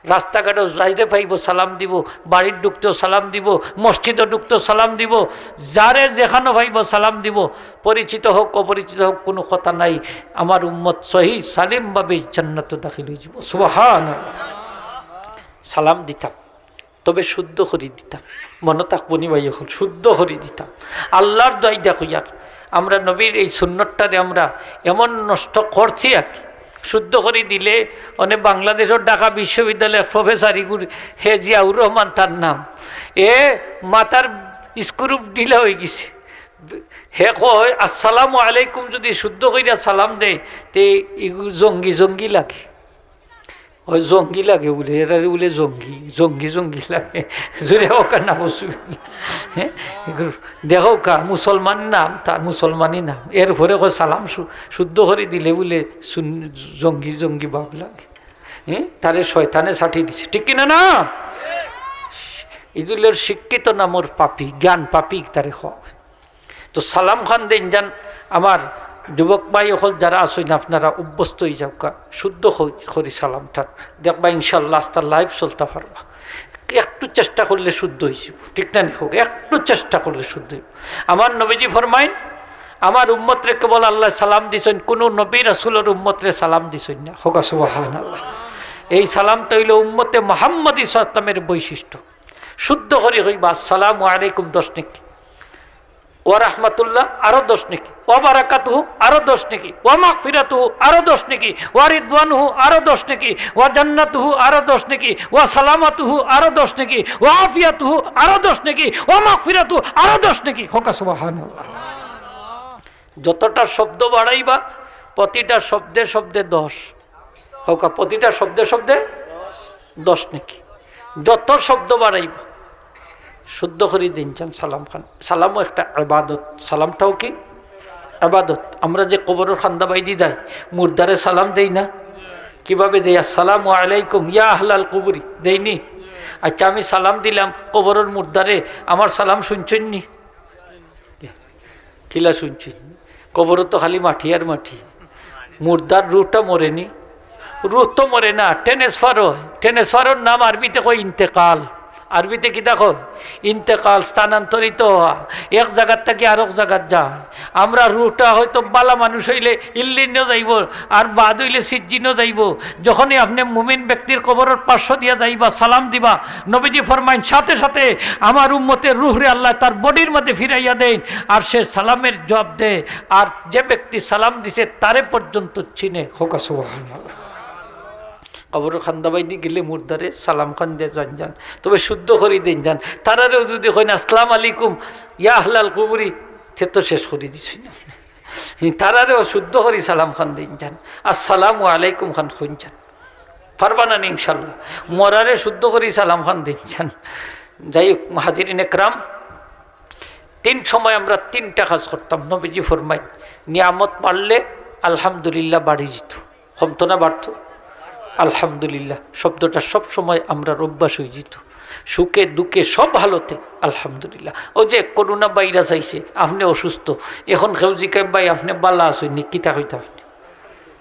রাস্তাঘাটো যাইরে পাইবো সালাম দিবো, বাড়িত ঢুকতেও সালাম দিবো, মসজিদো ঢুকতেও সালাম দিবো, যারে যেখানো পাইবো সালাম দিবো। পরিচিত হউক, অপরিচিত হউক, কুনু কথা নাই, আমার উম্মত সহি সালিমভাবে জান্নাতো দাখিল অইযিবো। সুবহানাল্লাহ। সালাম দিতাম, তবে শুদ্ধ করি দিতাম। মনো থাকবো নি ভাই, অখন শুদ্ধ করি দিতাম। আল্লার দোয়াই দেখো ইয়ার, আমরা নবীর এই সুন্নতটারে আমরা এমন নষ্ট করছি আর কি। শুদ্ধ করি দিলে, অনে বাংলাদেশর ঢাকা বিশ্ববিদ্যালয়ের প্রফেসর ইগুর, হে জিয়াউর রহমান তার নাম, এ মাথার স্ক্রু ঢিলা অইগেছে। হে কয়, "আসসালামু আলাইকুম" যুদি শুদ্ধ কইরা সালাম দেয়, তে ইগু জঙ্গি জঙ্গি লাগে। ওই জঙ্গি লাগে বুলে, এরারে বুলে জঙ্গি, জঙ্গি জঙ্গি লাগে। জোরে কউক্কা না, বুঝবেন? হ্যাঁ? ইগু দেখউক্কা, মুসলমান নাম, তার মুসলমানি নাম। এরপরে কয় সালাম শু-, শুদ্ধ করি দিলে বুলে সুন-, জঙ্গি জঙ্গি ভাব লাগে। হ্যাঁ? তারে শয়তানে ছাটি দিছে। ঠিক কিনা না? ইদুলের শিক্ষিত নামর পাপী, জ্ঞান পাপী তারে কয়। তো সালাম খান দেইন যান, আমার যুবক ভাই অকল যারা আছইন, আপনারা অভ্যস্ত অইযাউক্কা, শুদ্ধ করি, করি সালামটা। দেখবা ইনশাআল্লাহ আস্তা life চলতা পারবা। একটু চেষ্টা করলে শুদ্ধ অইযিবো, ঠিক না নি কউক্কা? একটু চেষ্টা করলে শুদ্ধ অইযিবো। আমার নবীজি ফরমাইন, "আমার উম্মতরে কেবল আল্লায় সালাম দিছইন, কুনু নবী রাসূলর উম্মতরে সালাম দিছইন না।" কউক্কা সুবহানাল্লাহ। এই সালামটা অইলো উম্মতে মুহাম্মদী সাল্লাল্লাহু আলাইহি ওয়াসাল্লামের বৈশিষ্ট্য। শুদ্ধ করি কইবা, "আসসালামু আলাইকুম" দশ নেকি। ওয়া রাহমাতুল্লাহ আরো দশ নেকি, ওয়া বারাকাতুহু আরো দশ নেকি, ওয়া মাগফিরাতুহু আরো দশ নেকি, ওয়া রিদওয়ানুহু আরো দশ নেকি, ওয়া জান্নাতুহু আরো দশ নেকি, ওয়া সালামাতুহু আরো দশ নেকি, ওয়া আফিয়াতুহু আরো দশ নেকি, ওয়া মাগফিরাতুহু আরো দশ নেকি। কউক্কা সুবহানাল্লাহ। যতটা শব্দ বাড়াইবা, প্রতিটা শব্দে শব্দে দশ। কউক্কা, প্রতিটা শব্দে শব্দে দশ নেকি। যত শব্দ বাড়াইবা, শুদ্ধ করি দিন চান সালাম খান। সালামও একটা ইবাদত। সালামটাও কি? ইবাদত। আমরা যে কবরর কান্দাবায়দি যাই, মুর্দারে সালাম দেই না? কিভাবে দেই? আসসালামু আলাইকুম ইয়া আহলাল কুবুরি, দেইনি? আচ্ছা, আমি সালাম দিলাম কবরর মুর্দারে, আমার সালাম শুনছইন নি? কিলা শুনছইন? কবরো তো খালি মাটি আর মাটি। মুর্দার রুহটা মরেনি? রুহ তো মরে না, ট্রান্সফার অয়। ট্রান্সফারর নাম আরবিতে কয় ইন্তেকাল। আরবিতে কিতা কয়? ইন্তেকাল, স্থানান্তরিত হওয়া, এক জাগাত থাকি আরক জাগাত যাওয়া। আমরার রুহটা হয়তো বালা মানুষ অইলে ইল্লিনো যাইবো, আর বাদ অইলে সিজ্জিনো যাইবো। যখনই আপনে মুমিন ব্যক্তির কবরর পার্শ্ব দিয়া যাইবা, সালাম দিবা, নবীজি ফরমাইন, সাথে সাথে আমার উম্মতের রুহরে আল্লায় তার বডির মাঝে ফিরাইয়া দেইন, আর সে সালামের জবাব দেয়, আর যে ব্যক্তি সালাম দিছে তারে পর্যন্ত চিনে। কউক্কা সুবহানাল্লাহ। কবরর কান্দাবায়দি গেলে মুর্দারে সালাম খান দিয়া যাইন যান, তবে শুদ্ধ করি দেইন যান। তারারেও যুদি কইন, "আসসালামু আলাইকুম ইয়া আহলাল কুবুরি", তে তো শেষ করি দিছইন। তারারেও শুদ্ধ করি সালাম খান দেইন যান, "আসসালামু আলাইকুম" খান কইন যান। পারবা না নি ইনশাআল্লাহ? মরারে শুদ্ধ করি সালাম খান দেইন যান। যাই হোক, হাজিরিন একরাম, তিন সময় আমরা তিনটা কাজ করতাম। নবীজি ফরমাইন, নিয়ামত বাড়লে আলহামদুলিল্লাহ বাড়ি যিত, কমতো না বাড়তো? আলহামদুলিল্লাহ শব্দটা সব সময় আমরার অভ্যাস অইযিত। সুখে দুঃখে সব হালতে আলহামদুলিল্লাহ। অউ যে করোনা ভাইরাস আইছে, আপনে অসুস্থ, এখন কেউ জিকাইব, "ভাই, আপনে বালা আছইন নি?" কিতা কইতা আপনে?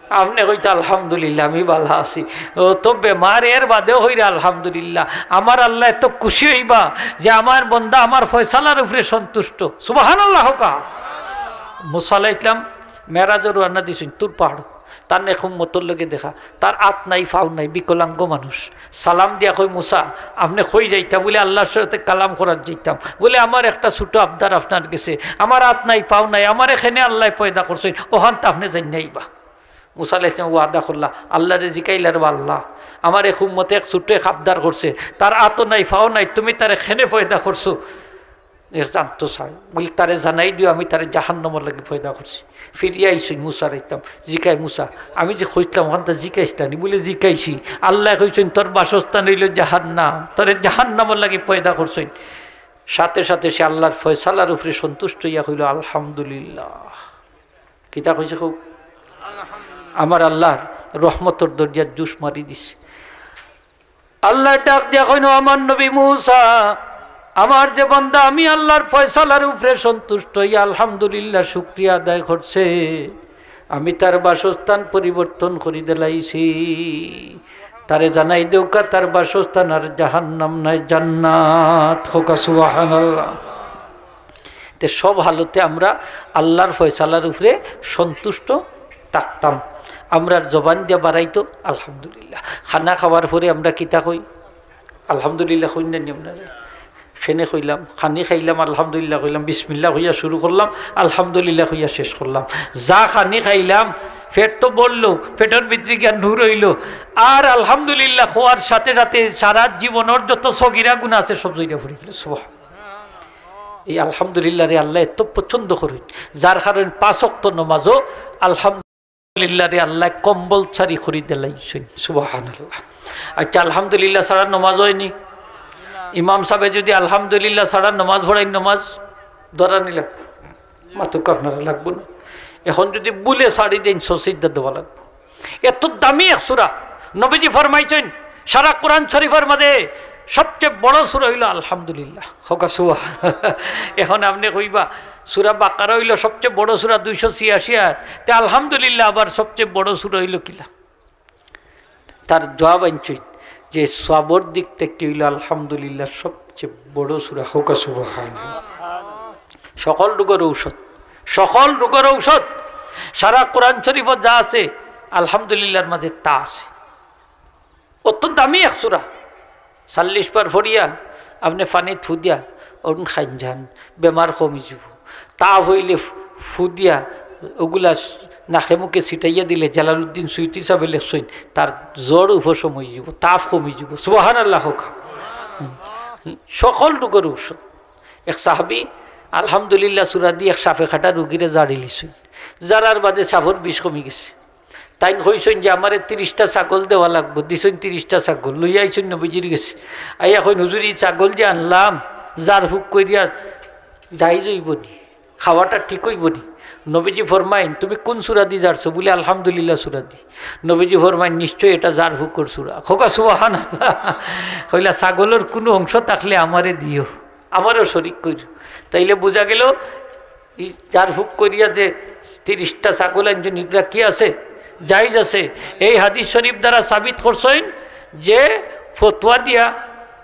আপনে কইতা, "আলহামদুলিল্লাহ, আমি বালা আছি।" অউ তো বেমার, এর বাদেও কইরা আলহামদুলিল্লাহ। আমার আল্লায় এত খুশি অইবা যে আমার বন্দা আমার ফয়সালার উপরে সন্তুষ্ট। সুবহানাল্লাহ কউক্কা। মুসা আলাইহিস সালাম মেরাজো রওয়ানা দিছইন তুর পাহাড়ো। তান এক উম্মতর লগে দেখা, তার আত নাই, পাও নাই, বিকলাঙ্গ মানুষ। সালাম দিয়া কয়, "মুসা, আপনে কই যাইতা?" বুলে, "আল্লার সাথে কালাম করাত যাইতাম।" বুলে, "আমার একটা ছোট আবদার আপনার গেছে, আমার আত নাই, পাও নাই, আমারে কেনে আল্লায় পয়দা করছইন, অখানতা আপনে যাইন না আইবা।" মুসা আলাইহিস সালাম ওয়াদা করলা, "আল্লারে জিকাইলা রে বা আল্লা, আমার এক উম্মতে এক ছোট এক আবদার করছে, তার আতও নাই, পাও নাই, তুমি তারে কেনে পয়দা করছো?" এক জানতো চায়, বুলে, "তারে জানাই দিও, আমি তারে জাহান্নামর লাগি পয়দা করছি।" ফিরিয়া আইছইন মুসা আলাইহিস সালাম, জিকায়, "মুসা, আমি যে কইছলাম, অখানতা জিকাইছলা নি?" বুলে, "জিকাইছি।" "আল্লায় কইছইন, তোর বাসস্থান অইলো জাহান্নাম, তোরে জাহান্নামর লাগি পয়দা করছইন।" সাথে সাথে সে আল্লার ফয়সালার উপরে সন্তুষ্ট অইয়া কইলো, "আলহামদুলিল্লাহ।" কিতা কইছে কউক্কা? আমার আল্লার রহমতর দরজাত জুশ মারি দিছে। আল্লায় ডাক দিয়া কইন, "ও আমার নবী মুসা, আমার যে বান্দা আমি আল্লার ফয়সালার উপরে সন্তুষ্ট অইয়া আলহামদুলিল্লাহ শুকরিয়া আদায় করছে, আমি তার বাসস্থান পরিবর্তন করি দিলাইছি। তারে জানাই দেউক্কা, তার বাসস্থান আর জাহান্নাম নায়, জান্নাত।" কউক্কা সুবহানাল্লাহ। তে সব হালতে আমরা আল্লার ফয়সালার উপরে সন্তুষ্ট থাকতাম। আমরার জবান দিয়া বারাইতো আলহামদুলিল্লাহ। খানা খাওয়ার পরে আমরা কিতা কই? আলহামদুলিল্লাহ কইন না নি আপনারা? কেনে কইলাম, খানি খাইলাম, আলহামদুলিল্লাহ কইলাম, বিসমিল্লাহ কইয়া শুরু করলাম, আলহামদুলিল্লাহ কইয়া শেষ করলাম। যা খানি খাইলাম, পেট তো ভরলো, পেটর ভিতরে গিয়া নূর অইলো। আর আলহামদুলিল্লাহ কওয়ার সাথে সাথে সারা জীবনর যত সগিরা গুনা আছে সব জইরা ফুরি গেলো। সুবহান। এই আলহামদুলিল্লাহরে আল্লায় এত পছন্দ করইন, যার কারণে পাঁচ ওয়াক্ত নমাজও আলহামদুলিল্লাহরে আল্লায় কম্পালসারি করি দিলাইছইন। সুবহানাল্লাহ। আচ্ছা, আলহামদুলিল্লাহ ছাড়া নমাজ অয়নি? ইমাম সাবে যুদি আলহামদুলিল্লাহ ছাড়া নমাজ পড়াইন, নমাজ ধরানি লাগবো? মাতুক্কা আপনারা, লাগবো না? এখন যুদি ভুলে ছাড়ি দেইন, সজদা দেওয়া লাগবো। এত দামি এক সূরা। নবীজি ফরমাইছইন, সারা কোরআন শরীফর মাঝে সবচেয়ে বড় সূরা অইলো আলহামদুলিল্লাহ। কউক্কা সুবহান। এখন আপনে কইবা, সূরা বাকারা অইলো সবচেয়ে বড় সূরা, দুইশো ছিয়াশি আয়াত, তে আলহামদুলিল্লাহ আবার সবচেয়ে বড় সূরা অইলো কিলা? তার জবাব আনছইন যে সওয়াবর দিক থাকি অইলো আলহামদুলিল্লাহ সবচেয়ে বড় সূরা। কউক্কা সুবহান। সকল রোগর ঔষধ, সকল রোগর ঔষধ। সারা কোরআন শরীফো যা আছে, আলহামদুলিল্লাহর মাঝে তা আছে। অত দামি এক সূরা। চল্লিশ বার পড়িয়া আপনে পানিত ফু দিয়া অরুণ খাইন যান, বেমার কমি যিবো। তাপ অইলে ফু-, ফু দিয়া ওগুলা নাকে মুখে ছিটাইয়া দিলে জালালউদ্দিন সুয়ুতী সাবে লেখছইন, তার জ্বর উপশম অইযিবো, তাপ কমিযিবো। সুবহানাল্লাহ কউক্কা। সকল রোগর ঔষধ। এক সাহাবী আলহামদুলিল্লাহ সূরা দি এক সাপে কাটা রুগীরে জাড়িলিছইন, জাড়ার বাদে সাপর বিষ কমিগেছে। তাইন কইছইন যে, "আমারে তিরিশটা ছাগল দেওয়া লাগবো।" দিছইন তিরিশটা ছাগল, লইয়া আইছইন নবীজির গেছে। আইয়া কইন, "হুজুর, ই ছাগল যে আনলাম, জাড় ফুক করিয়া জাইজ অইবো নি? খাওয়াটা ঠিক অইবো নি?" নবীজি ফরমাইন, "তুমি কুন সূরা দি জাড়ছো?" বুলে, "আলহামদুলিল্লাহ সূরা দি।" নবীজি ফরমাইন, "নিশ্চয় এটা জাড় ফুকর সূরা।" কউক্কা সুবহানাল্লাহ। কইলা, "ছাগলর কুনু অংশ থাকলে আমারে দিও, আমারেও শরিক কইরো।" তাইলে বুঝা গেল, ই জাড় ফুক করিয়া যে তিরিশটা ছাগল আনছইন, ইগুলা কি আছে? জাইজ আছে। এই হাদিস শরিফ দ্বারা সাবিত করছইন যে ফতোয়া দিয়া,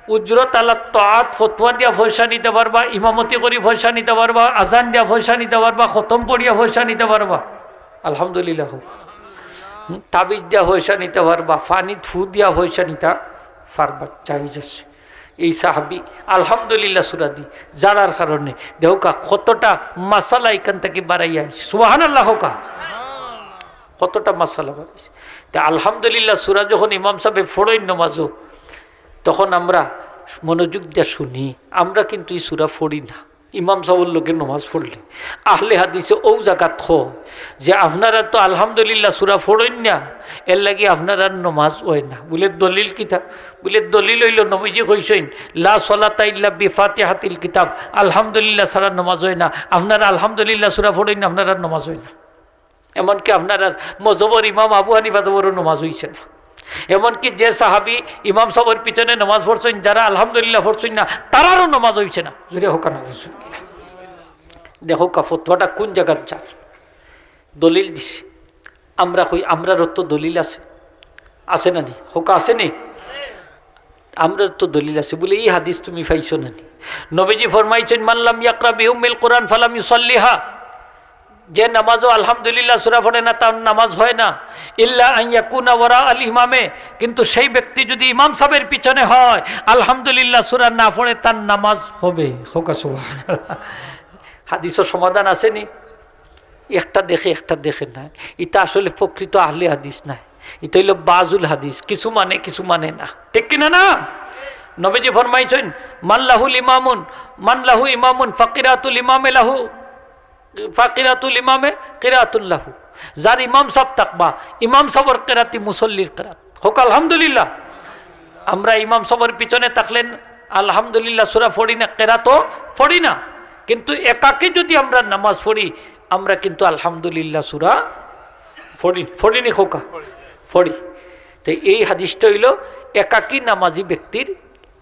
উজরত আলা তাআত, ফতোয়া দিয়া পয়সা নিতা পারবা, ইমামতি করি পয়সা নিতা পারবা, আজান দিয়া পয়সা নিতা পারবা, খতম পড়িয়া পয়সা নিতা পারবা। আলহামদুলিল্লাহ কউক্কা। হুম, তাবিজ দিয়া পয়সা নিতা পারবা, পানিত ফু দিয়া পয়সা নিতা পারবা, জাইজ আছে। এই সাহাবী আলহামদুলিল্লাহ সূরা দি জাড়ার কারণে দেখউক্কা কতটা মাসালা ইখান থাকি বারাইয়া আইছে। সুবহানাল্লাহ কউক্কা। কতটা মাসালা বারাইছে। তে আলহামদুলিল্লাহ সূরা যখন ইমাম সাবে ফড়ইন নমাজো, তখন আমরা মনোযোগ দিয়া শুনি, আমরা কিন্তু ই সূরা ফড়ি না। ইমাম সাবর লগে নমাজ ফড়লে আহলে হাদিসে অউ জাগাত কয় যে, "আপনারা তো আলহামদুলিল্লাহ সূরা ফড়ইন না, এরলাগি আপনারার নমাজ অয় না।" বুলে, "দলিল কিতা?" বুলে, "দলিল অইলো নবীজি কইছইন, 'লা সালাতা ইল্লা বিফাতিহাতিল কিতাব', আলহামদুলিল্লাহ ছাড়া নমাজ অয় না। আপনারা আলহামদুলিল্লাহ সূরা ফড়ইন না, আপনারার নমাজ অয় না।" এমনকি আপনারার মজহবর ইমাম আবু হানিফা সাবরও নমাজ অইছে না। এমনকি যে সাহাবী ইমাম সাবর পিছনে নমাজ ফড়ছইন, যারা আলহামদুলিল্লাহ ফড়ছইন না, তারারও নমাজ অইছে না। জোরে কউক্কা না। দেখউক্কা ফতোয়াটা কুন জাগাত যার, দলিল দিছে। আমরা কই, আমরারও তো দলিল আছে, আছে না নি? কউক্কা আছে নি? আমরার তো দলিল আছে। বুলে, "ই হাদিস তুমি পাইছো না নি?" নবীজি ফরমাইছইন, "মান লাম ইয়াকরা বিউম্মিল কুরআন ফালাম ইউসাল্লিহা।" যে নমাজো আলহামদুলিল্লাহ সূরা ফড়ে না, তার নমাজ অয় না। "ইল্লা আন ইয়াকুনা ওয়ারা আল ইমামে", কিন্তু সেই ব্যক্তি যদি ইমাম সাবর পিছনে অয়, আলহামদুলিল্লাহ সূরা না ফড়ে, তার নমাজ অইবো। কউক্কা সুবহানাল্লাহ। হাদিসর সমাধান আছে নি? একটা দেখে, একটা দেখে না। ইটা আসলে প্রকৃত আহলে হাদিস নায়, ইটা অইলো বাজুল হাদিস, কিছু মানে, কিছু মানে না। ঠিক কিনা না? নবীজি ফরমাইছইন, "মান লাহুল ইমামুন, মান লাহু ইমামুন ফাকিরাতুল ইমামে লাহু, ফাকিরাতুল ইমামে কিরাতুল লাহু।" যার ইমাম সাব থাকবা, ইমাম সাবর কিরাতই মুসল্লির কিরাত। কউক্কা আলহামদুলিল্লাহ। আমরা ইমাম সাবর পিছনে থাকলে আলহামদুলিল্লাহ সূরা ফড়ি না, কিরাতও ফড়ি না, কিন্তু একাকী যদি আমরা নমাজ ফড়ি, আমরা কিন্তু আলহামদুলিল্লাহ সূরা ফড়ি, ফড়ি নি কউক্কা? ফড়ি। তে এই হাদিসটা অইলো একাকী নমাজি ব্যক্তির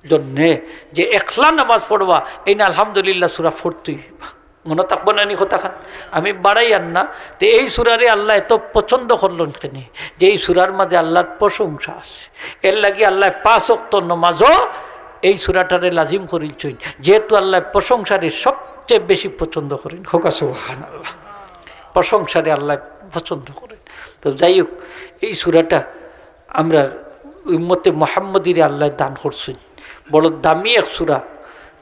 জন্যে, যে একলা নমাজ ফড়বা, এইন আলহামদুলিল্লাহ সূরা ফড়তই অইবো। মনো থাকবো না নি কথাখান? আমি বাড়াইয়ার না। তে এই সূরারে আল্লায় এত পছন্দ করলইন কেনে? যে এই সূরার মাঝে আল্লার প্রশংসা আছে। এরলাগি আল্লায় পাঁচ ওয়াক্ত নমাজো এই সূরাটারে লাজিম করিলছইন, যেহেতু আল্লায় প্রশংসারে সবচেয়ে বেশি পছন্দ করইন। কউক্কা সুবহানাল্লাহ। প্রশংসারে আল্লায় পছন্দ করইন। তো যাই হোক, এই সূরাটা আমরার উম্মতে মুহাম্মদীরে আল্লায় দান করছইন, বড় দামি এক সূরা।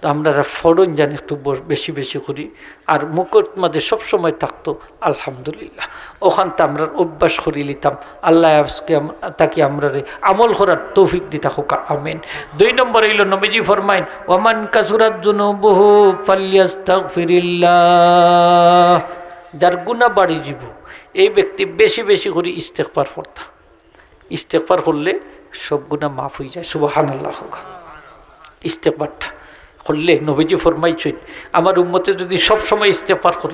তো আপনারা ফড়ইন যান একটু ব-, বেশি বেশি করি। আর মুখর মাঝে সবসময় থাকতো আলহামদুলিল্লাহ। অখানতা আমরা অভ্যাস করিলিতাম। আল্লায় আজকে আম-, থাকি আমরারে আমল করার তৌফিক দিতা কউক্কা, আমিন। দুই নম্বর অইলো নবীজি ফরমাইন, "ওয়ামান কাসুরাত যুনুবুহু ফালইয়াস্তাগফিরিল্লাহ।" যার গুনা বাড়ি যিবো, এই ব্যক্তি বেশি বেশি করি ইস্তেগফার পড়তা। ইস্তেগফার করলে সব গুনা মাফ অইযায়। সুবহানাল্লাহ কউক্কা। ইস্তেগফারটা করলে নবীজি ফরমাইছইন, আমার উম্মতে যদি সব সময় ইস্তেগফার করে,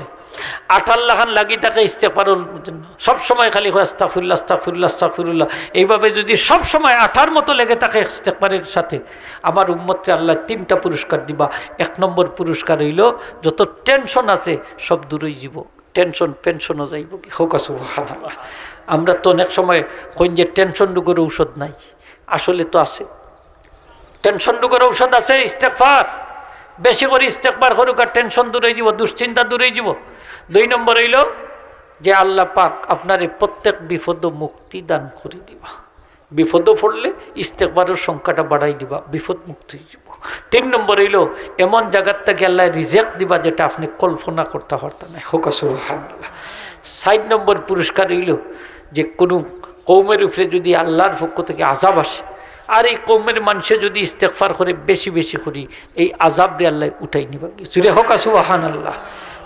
আঠার লাখান লাগি থাকে ইস্তেগফারর জন্য, সব সময় খালি কয়, "আস্তাগফিরুল্লাহ, আস্তাগফিরুল্লাহ, আস্তাগফিরুল্লাহ।" এইভাবে যদি সব সময় আঠার মতো লেগে থাকে ইস্তেগফারের সাথে, আমার উম্মতরে আল্লায় তিনটা পুরস্কার দিবা। এক নম্বর পুরস্কার অইলো, যত টেনশন আছে সব দূর অইযিবো। টেনশন পেনশনও যাইবোগি। কউক্কা সুবহানাল্লাহ। আমরা তো অনেক সময় কইন যে টেনশন রোগর ঔষধ নাই, আসলে তো আছে। টেনশন রোগর ঔষধ আছে ইস্তেগফার। বেশি করি ইস্তেগফার করউক্কা, টেনশন দূর অইযিবো, দুশ্চিন্তা দূর অইযিবো। দুই নম্বর অইলো যে আল্লাহ পাক আপনারে প্রত্যেক বিপদো মুক্তি দান করি দিবা। বিপদো পড়লে ইস্তেগফারর সংখ্যাটা বাড়াই দিবা, বিপদ মুক্ত অইযিবো। তিন নম্বর অইলো, এমন জাগার থাকি আল্লায় রিজিক দিবা যেটা আপনে কল্পনা করতা পারতা নায়। কউক্কা সুবহানাল্লাহ। চাইর নম্বর পুরস্কার অইলো যে কুনু কওমের উপরে যুদি আল্লার পক্ষ থাকি আযাব আসে, আর এই কওমের মানষে যুদি ইস্তেগফার করে বেশি বেশি করি, এই আযাবরে আল্লায় উঠাই নিবা। জুরে কউক্কা সুবহানাল্লাহ।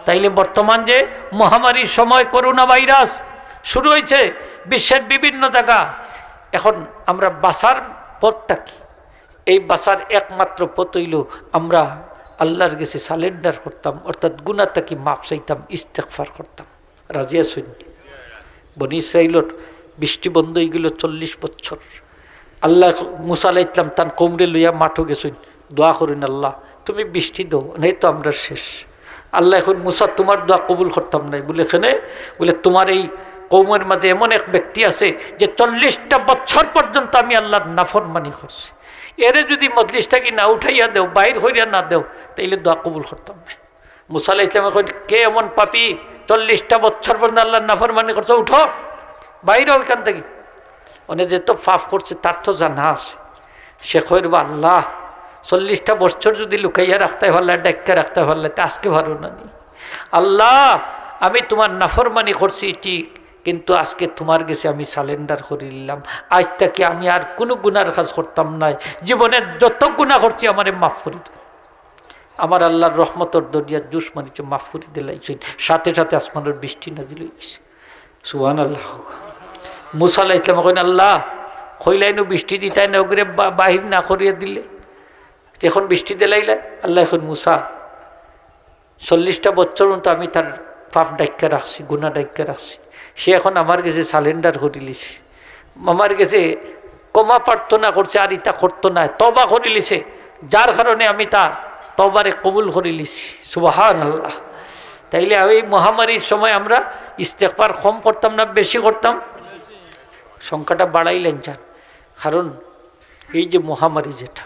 তাইলে বর্তমান যে মহামারীর সময় করোনা ভাইরাস শুরু অইছে বিশ্বের বিভিন্ন জাগা, এখন আমরা বাঁচার পথটা কি? এই বাঁচার একমাত্র পথ অইলো আমরা আল্লার গেছে surrender করতাম, অর্থাৎ গুনা থাকি মাফ চাইতাম, ইস্তেগফার করতাম। রাজি আছইন? বনি ইসরাইলর বৃষ্টি বন্ধ অইগেলো চল্লিশ বছর। আল্লায়, মুসা আলাইহিস সালাম তান কওমরে লইয়া মাঠো গেছইন, দোয়া করইন, "আল্লাহ, তুমি বৃষ্টি দেও, নাইলে তো আমরা শেষ।" আল্লায় কইন, "মুসা, তুমার দোয়া কবুল করতাম নায়।" বুলে, "কেনে?" বুলে, "তুমার এই কওমের মাঝে এমন এক ব্যক্তি আছে যে চল্লিশটা বছর পর্যন্ত আমি আল্লার নাফরমানি করছি, এরে যুদি মজলিস থাকি না উঠাইয়া দেও, বাইর করিয়া না দেও, তাইলে দোয়া কবুল করতাম নায়।" মুসা আলাইহিস সালামে কইন, "কে এমন পাপী, চল্লিশটা বছর পর্যন্ত আল্লার নাফরমানি করছো? উঠো, বাইর অও ইখান থাকি।" অনে যে তো পাপ করছে, তার তো জানা আছে। সে কইর, "বা আল্লাহ, চল্লিশটা বছর যুদি লুকাইয়া রাখতায় পারলায়, ডাকিয়া রাখতায় পারলায়, তে আজকে পারো না নি? আল্লাহ, আমি তুমার নাফরমানি করছি ঠিক, কিন্তু আজকে তুমার গেছে আমি surrender করি দিলাম। আইজ থাকি আমি আর কুনু গুনার কাজ করতাম নায়, জীবনে যত গুনা করছি আমারে মাফ করি দেও।" আমার আল্লার রহমতর দরিয়ার জোশ মারিছে, মাফ করি দিলাইছইন, সাথে সাথে আসমানর বৃষ্টি নাজিল অইগেছে। সুবহানাল্লাহ। মুসা আলাইহিস সালামে কইন, "আল্লাহ, কইলায় নু বৃষ্টি দিতায় না, অগুরে বা-, বাহির না করিয়া দিলে, তে এখন বৃষ্টি দিলাইলায়?" আল্লায় কইন, "মুসা, চল্লিশটা বছর পর্যন্ত আমি তার পাপ ডাকিয়া রাখছি, গুনা ডাকিয়া রাখছি, সে এখন আমার গেছে surrender করিলিছে, আমার গেছে ক্ষমা প্রার্থনা করছে, আর ইতা করতো নায়, তওবা করিলিছে, যার কারণে আমি তার তওবারে কবুল করিলিছি।" সুবহানাল্লাহ। তাইলে এই মহামারীর সময় আমরা ইস্তেগফার কম করতাম না বেশি করতাম? সংখ্যাটা বাড়াইলাইন চান, কারণ এই যে মহামারী যেটা,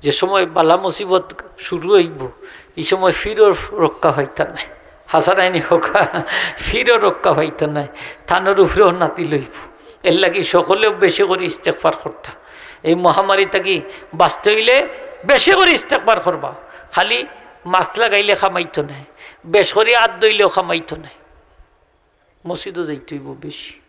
যে সময় বালা মুসিবত শুরু অইবো, এই সময় ফিরর রক্ষা পাইতা নায়। হাছা নায় নি কউক্কা? ফিরর রক্ষা পাইতা নায়, তানর উপরেও নাজিল অইবো। এরলাগি সকলেও বেশি করি ইস্তেগফার করতা। এই মহামারী থাকি বাঁচতে অইলে বেশি করি ইস্তেগফার করবা। খালি mask লাগাইলে কামাইতো নায়, বেশ করি আত ধইলেও কামাইতো নায়। মসজিদো যাইতে অইবো বেশি,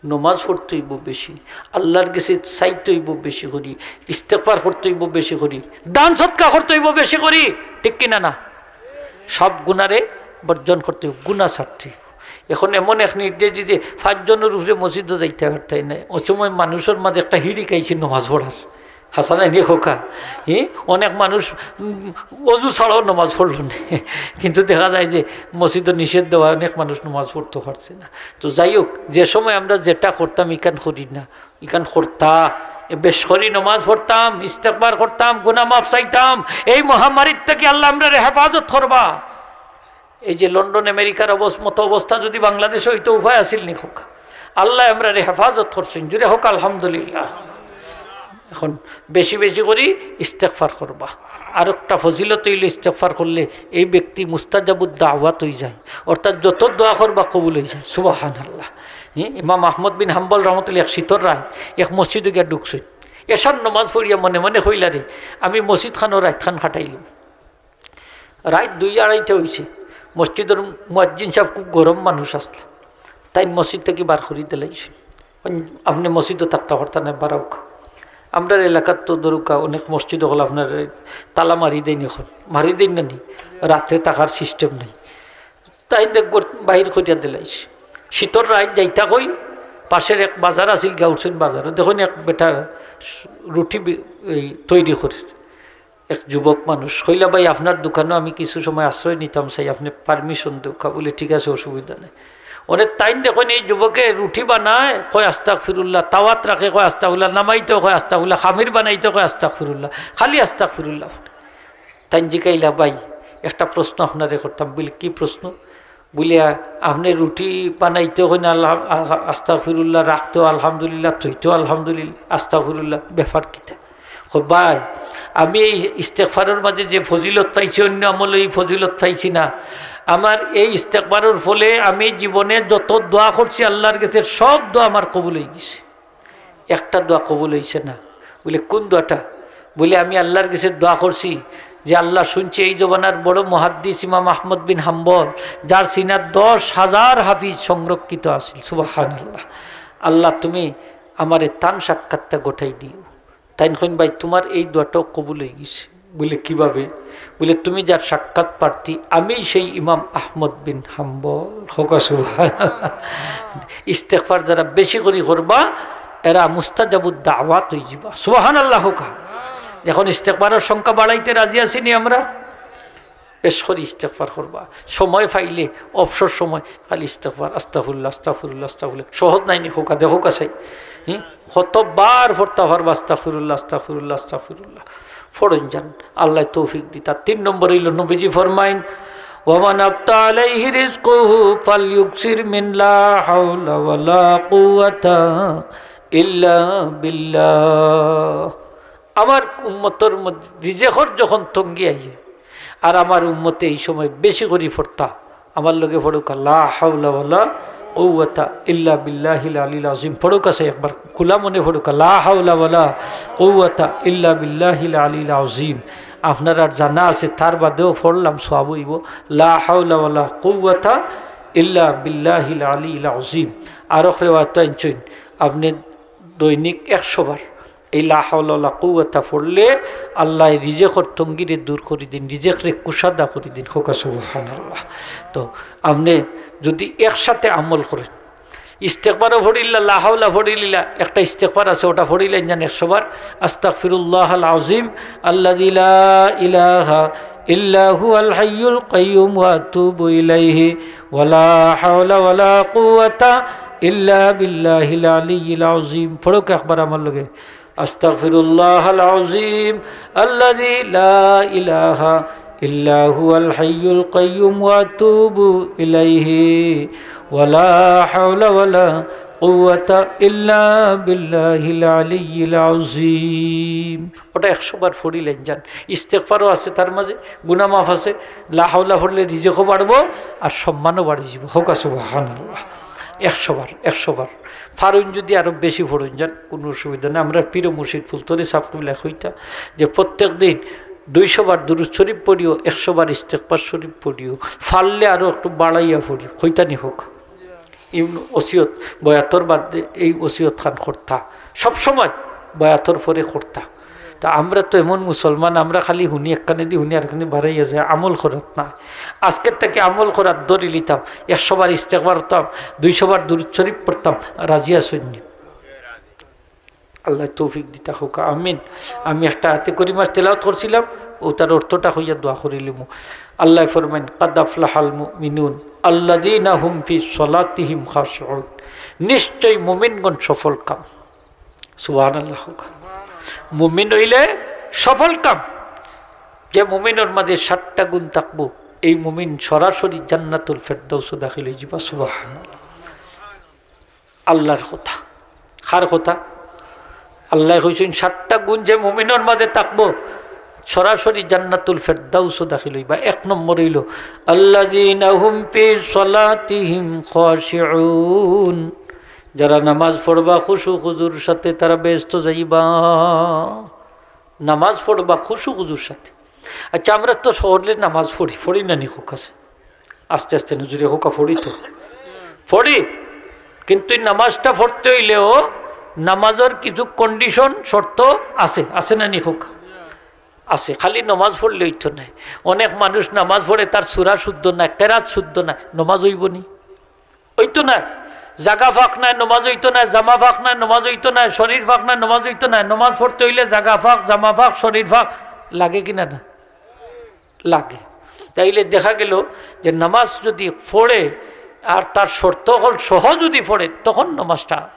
নমাজ পড়তে অইবো বেশি, আল্লার গেছে চাইতে অইবো বেশি করি, ইস্তেগফার করতে অইবো বেশি করি, দান সদকা করতে অইবো বেশি করি, ঠিক কি না? না, সব গুনারে বর্জন করতে অইবো, গুনা ছাড়তে অইবো। এখন এমন এক নির্দেশ দিছে, পাঁচজনর উপরে মসজিদো যাইতা পারতায় নায়। অউ সময় মানুষর মাঝে একটা হিড়িক আইছে নমাজ পড়ার। হাছা নায় নি কউক্কা? হি, অনেক মানুষ, উম, অজু ছাড়াও নমাজ পড়লো না। কিন্তু দেখা যায় যে মসজিদো নিষেধ দেওয়ায় অনেক মানুষ নমাজ পড়তো পারছে না। তো যাই হোক, যে সময় আমরা যেটা করতাম, ইখান করি না, ইখান করতা, এ বেশ করি নমাজ পড়তাম, ইস্তেগফার করতাম, গুনা মাফ চাইতাম। এই মহামারীর থাকি আল্লায় আমরারে হেফাজত করবা। এই যে লন্ডন, আমেরিকার অবস-, মতো অবস্থা যুদি বাংলাদেশো অইতো, উপায় আছিল নি কউক্কা? আল্লায় আমরারে হেফাজত করছইন, জুরে কউক্কা আলহামদুলিল্লাহ। এখন বেশি বেশি করি ইস্তেগফার করবা। আর একটা ফজিলত অইলো, ইস্তেগফার করলে এই ব্যক্তি মুস্তাজাবুদ দাওয়াত অইযায়, অর্থাৎ যত দোয়া করবা কবুল অইযায়। সুবহানাল্লাহ। হি, ইমাম আহমদ বিন হাম্বল রহমতুল্লাহ এক শীতর রাইত এক মসজিদো গিয়া ঢুকছইন। এশার নমাজ পড়িয়া মনে মনে কইলা রে, "আমি মসজিদ খানো রাইত খান কাটাইলিমু।" রাইত দুই আড়াইটা অইছে, মসজিদর মুয়াজ্জিন সাব খুব গরম মানুষ আছলা, তাইন মসজিদ থাকি বার করি দিলাইছইন। "আপনে মসজিদো থাকতা পারতা নায়, বারউক্কা।" আমরার এলাকাত তো ধরউক্কা অনেক মসজিদ অকল আপনার তালা মারি দেইন, এখন মারি দেইন না নি, রাত্রে থাকার system নাই। তাইন এক ঘর বাহির করিয়া দিলাইছে। শীতর রাইত যাইতা কই, পাশের এক বাজার আছিল, গাউরসইন বাজারো, দেখইন এক বেটা রুটি বি-, এই তৈরি করের। এক যুবক মানুষ কইলা, "ভাই, আপনার দোকানো আমি কিছু সময় আশ্রয় নিতাম চাই, আপনে permission দেউক্কা।" বুলে, "ঠিক আছে, অসুবিধা নাই।" অনে তাইন দেখইন এই যুবকে রুটি বানায়, কয় আস্তাগফিরুল্লাহ, তাওয়াত রাখে, কয় আস্তাগফিরুল্লাহ, নামাইতো কয় আস্তাগফিরুল্লাহ, খামির বানাইতো কয় আস্তাগফিরুল্লাহ, খালি আস্তাগফিরুল্লাহ। তাইন জিকাইলা, "ভাই, একটা প্রশ্ন আপনারে করতাম।" বুলে, "কি প্রশ্ন?" বুলে, "আ-, আপনে রুটি বানাইতো কইন আল্লাহ, আ-, আস্তাগফিরুল্লাহ, রাখতো আলহামদুলিল্লাহ, থইতো আলহামদুলিল্লাহ, আস্তাগফিরুল্লাহ, ব্যাপার কিতা?" কয়, "ভাই, আমি এই ইস্তেগফারর মাঝে যে ফজিলত পাইছি, অন্য আমলো এই ফজিলত পাইছি না। আমার এই ইস্তেগফারর ফলে আমি জীবনে যত দোয়া করছি আল্লার গেছে, সব দোয়া আমার কবুল অইগেছে।" একটা দোয়া কবুল অইছে না। বুলে, "কুন দোয়াটা?" বলে, "আমি আল্লাহর গেছে দোয়া করছি যে, আল্লাহ, শুনছি এই জমানার বড় মুহাদ্দিস ইমাম আহমদ বিন হাম্বল, যার সিনাত দশ হাজার হাফিজ সংরক্ষিত আছিল।" সুবহানাল্লাহ। "আল্লাহ, তুমি আমারে তান সাক্ষাৎটা ঘটাই দিও।" তাইন কইন, "ভাই, তোমার এই দোয়াটাও কবুল হয়ে গেছে।" বলে, "কিভাবে?" বলে, "তুমি যার সাক্ষাৎ প্রার্থী, আমি সেই ইমাম আহমদ বিন হাম্বল।" কউক্কা সুবহানাল্লাহ। ইস্তেগফার যারা বেশি করি করবা, এরা মুস্তাজাবুদ দাওয়াত হয়ে যাবা। সুবহানাল্লাহ কউক্কা। এখন ইস্তেগফারের সংখ্যা বাড়াইতে রাজি আছি নি আমরা? বেশ করি ইস্তেগফার করবা, সময় পাইলে, অবসর সময় খালি ইস্তেগফার, আস্তাগফিরুল্লাহ, আস্তাগফিরুল্লাহ, আস্তাগফিরুল্লাহ। সহজ নায় নি কউক্কা? দেখউক্কা চাই। হুম? কতবার পড়তা পারবা আস্তাগফিরুল্লাহ, আস্তাগফিরুল্লাহ, আস্তাগফিরুল্লাহ? পড়ইন যান, আল্লায় তৌফিক দিতা। তিন নম্বর অইলো নবীজি ফরমাইন, "ওয়ামান আবতা আলাইহি রিজকুহু ফালইউকসির মিন লা হাওলা ওয়ালা কুওয়াতা ইল্লা বিল্লাহ।" আমার উম্মতর মধ্যে রিজেকর যখন তঙ্গি আইয়ে, আর আমার উম্মতে এই সময় বেশি করি পড়তা, আমার লগে পড়উক্কা, "লা হাওলা ওয়ালা কুওয়াতা ইল্লা বিল্লাহিল আলিল আযীম।" পড়উক্কা চাই একবার, খোলা মনে পড়উক্কা, "লা হাওলা ওয়ালা কুওয়াতা ইল্লা বিল্লাহিল আলিল আযীম।" আপনারার জানা আছে, তার বাদেও পড়লাম সওয়াব অইবো, "লা হাওলা ওয়ালা কুওয়াতা ইল্লা বিল্লাহিল আলিল আযীম।" আরক রেওয়ায়েত আনছইন, আপনে দৈনিক একশো বার এই লা হাওলা ওয়ালা কুওয়াতা পড়লে আল্লায় রিজেকর তঙ্গিরে দূর করি দিন, রিজেকরে কুশাদা করি দিন। কউক্কা সুবহানাল্লাহ। তো আপনে যদি একসাথে আমল করেন, ইস্তেগফারও পড়িলা, লা হাওলা পড়িলা, একটা ইস্তেগফার আছে, ওটা পড়িলা ইঞ্জান একশো বার, "আস্তাগফিরুল্লাহাল আযীম আল্লাযী লা ইলাহা ইল্লা হুয়াল হাইয়ুল কাইয়্যুম ওয়া আতুবু ইলাইহি ওয়া লা হাওলা ওয়া লা কুওয়াতা ইল্লা বিল্লাহিল আলিয়্যিল আযীম।" পড়উক্কা একবার আমার লগে, "আস্তাগফিরুল্লাহাল আযীম আল্লাযী লা ইলাহা ইল্লা হুয়াল হাইয়ুল কাইয়্যুম ওয়া আতুবু ইলাইহি ওয়া লা হাওলা ওয়া লা কুওয়াতা ইল্লা বিল্লাহিল আলিয়্যিল আযীম।" ওটা একশো বার পড়িলা ইঞ্জান। ইস্তেগফারও আছে তার মাঝে, গুনাহ মাফ আছে, লা হাওলা পড়লে রিজেকও বাড়বো আর সম্মানও বাড়ি যাইবো। কউক্কা সুবহানাল্লাহ। একশো বার, একশো বার। পারইন যদি আরো বেশি পড়ইন যান, কুনু অসুবিধা নাই। আমরার পীর মুর্শিদ ফুলতলি ছাব কিবলায় কইতা যে প্রত্যেক দিন দুইশো বার দুরূদ শরীফ পড়িও, একশো বার ইস্তেগফার শরীফ পড়িও, পারলে আরো একটু বাড়াইয়া পড়িও, কইতা নি কউক্কা। ইবনে ওসিয়ত, বয়াতর বাদে এই ওসিয়ত খান করতা, সবসময় বয়াতর পরে করতা। তা আমরা তো এমন মুসলমান, আমরা খালি হুনি, একখানেদি হুনি, আরখানে বাড়াইয়া যায়, আমল করাত না। আজকের থাকি আমল করাত ধরি লিতাম, একশো বার ইস্তেগফার করতাম, দুইশো বার দুরূদ শরীফ পড়তাম, রাজি আছইন নি? আল্লায় তৌফিক দিতা কউক্কা, আমিন। আমি একটা আয়াতে করিমা তেলাওয়াত করছিলাম, ওটার অর্থটা কইয়া দোয়া করিলিমু। আল্লায় ফরমাইন, "কাদ আফলাহাল মুমিনুন আল্লাযীনা হুম ফি সালাতিহিম খাশিউন।" নিশ্চয় মুমিনগণ সফল কাম। সুবহানাল্লাহ কউক্কা। মুমিন অইলে সফল কাম। যে মুমিনর মাঝে সাতটা গুণ থাকবো, এই মুমিন সরাসরি জান্নাতুল ফেরদাউসো দাখিল অইযিবা। সুবহানাল্লাহ। আল্লাহর কথা। কার কথা? আল্লায় কইছইন, সাতটা গুণ যে মুমিনর মাঝে থাকবো, সরাসরি জান্নাতুল ফেরদাউসো দাখিল অইবা। এক নম্বর অইলো, "আল্লাযীনা হুম ফি সালাতিহিম খাশিউন।" যারা নামাজ পড়বা খুশু খুজুর সাথে, তারা বেহেস্তো যাইবা। নামাজ পড়বা খুশু খুজুর সাথে। আচ্ছা, আমরা তো হকলে নামাজ পড়ি, পড়ি না নি কউক্কা? আস্তে আস্তে নজরে কউক্কা, পড়ি তো, পড়ি। কিন্তু এই নামাজটা পড়তে অইলেও নামাজর কিছু condition, শর্ত আছে, আছে না নি কউক্কা? আছে। খালি নামাজ পড়লে অইতো নায়। অনেক মানুষ নামাজ পড়ে, তার সূরা শুদ্ধ নায়, কেরাত শুদ্ধ নায়, নামাজ অইবো নি? অইতো নায়। জাগা ফাক নায়, নামাজ অইতো নায়, জামা ফাক নায়, নামাজ অইতো নায়, শরীর ফাক নায়, নামাজ অইতো নায়। নামাজ পড়তে অইলে জাগা ফাক, জামা ফাক, শরীর ফাক লাগে কি না? না লাগে। তাইলে দেখা গেল যে নামাজ যদি পড়ে আর তার শর্ত হকল সহ যদি পড়ে, তখন নামাজটা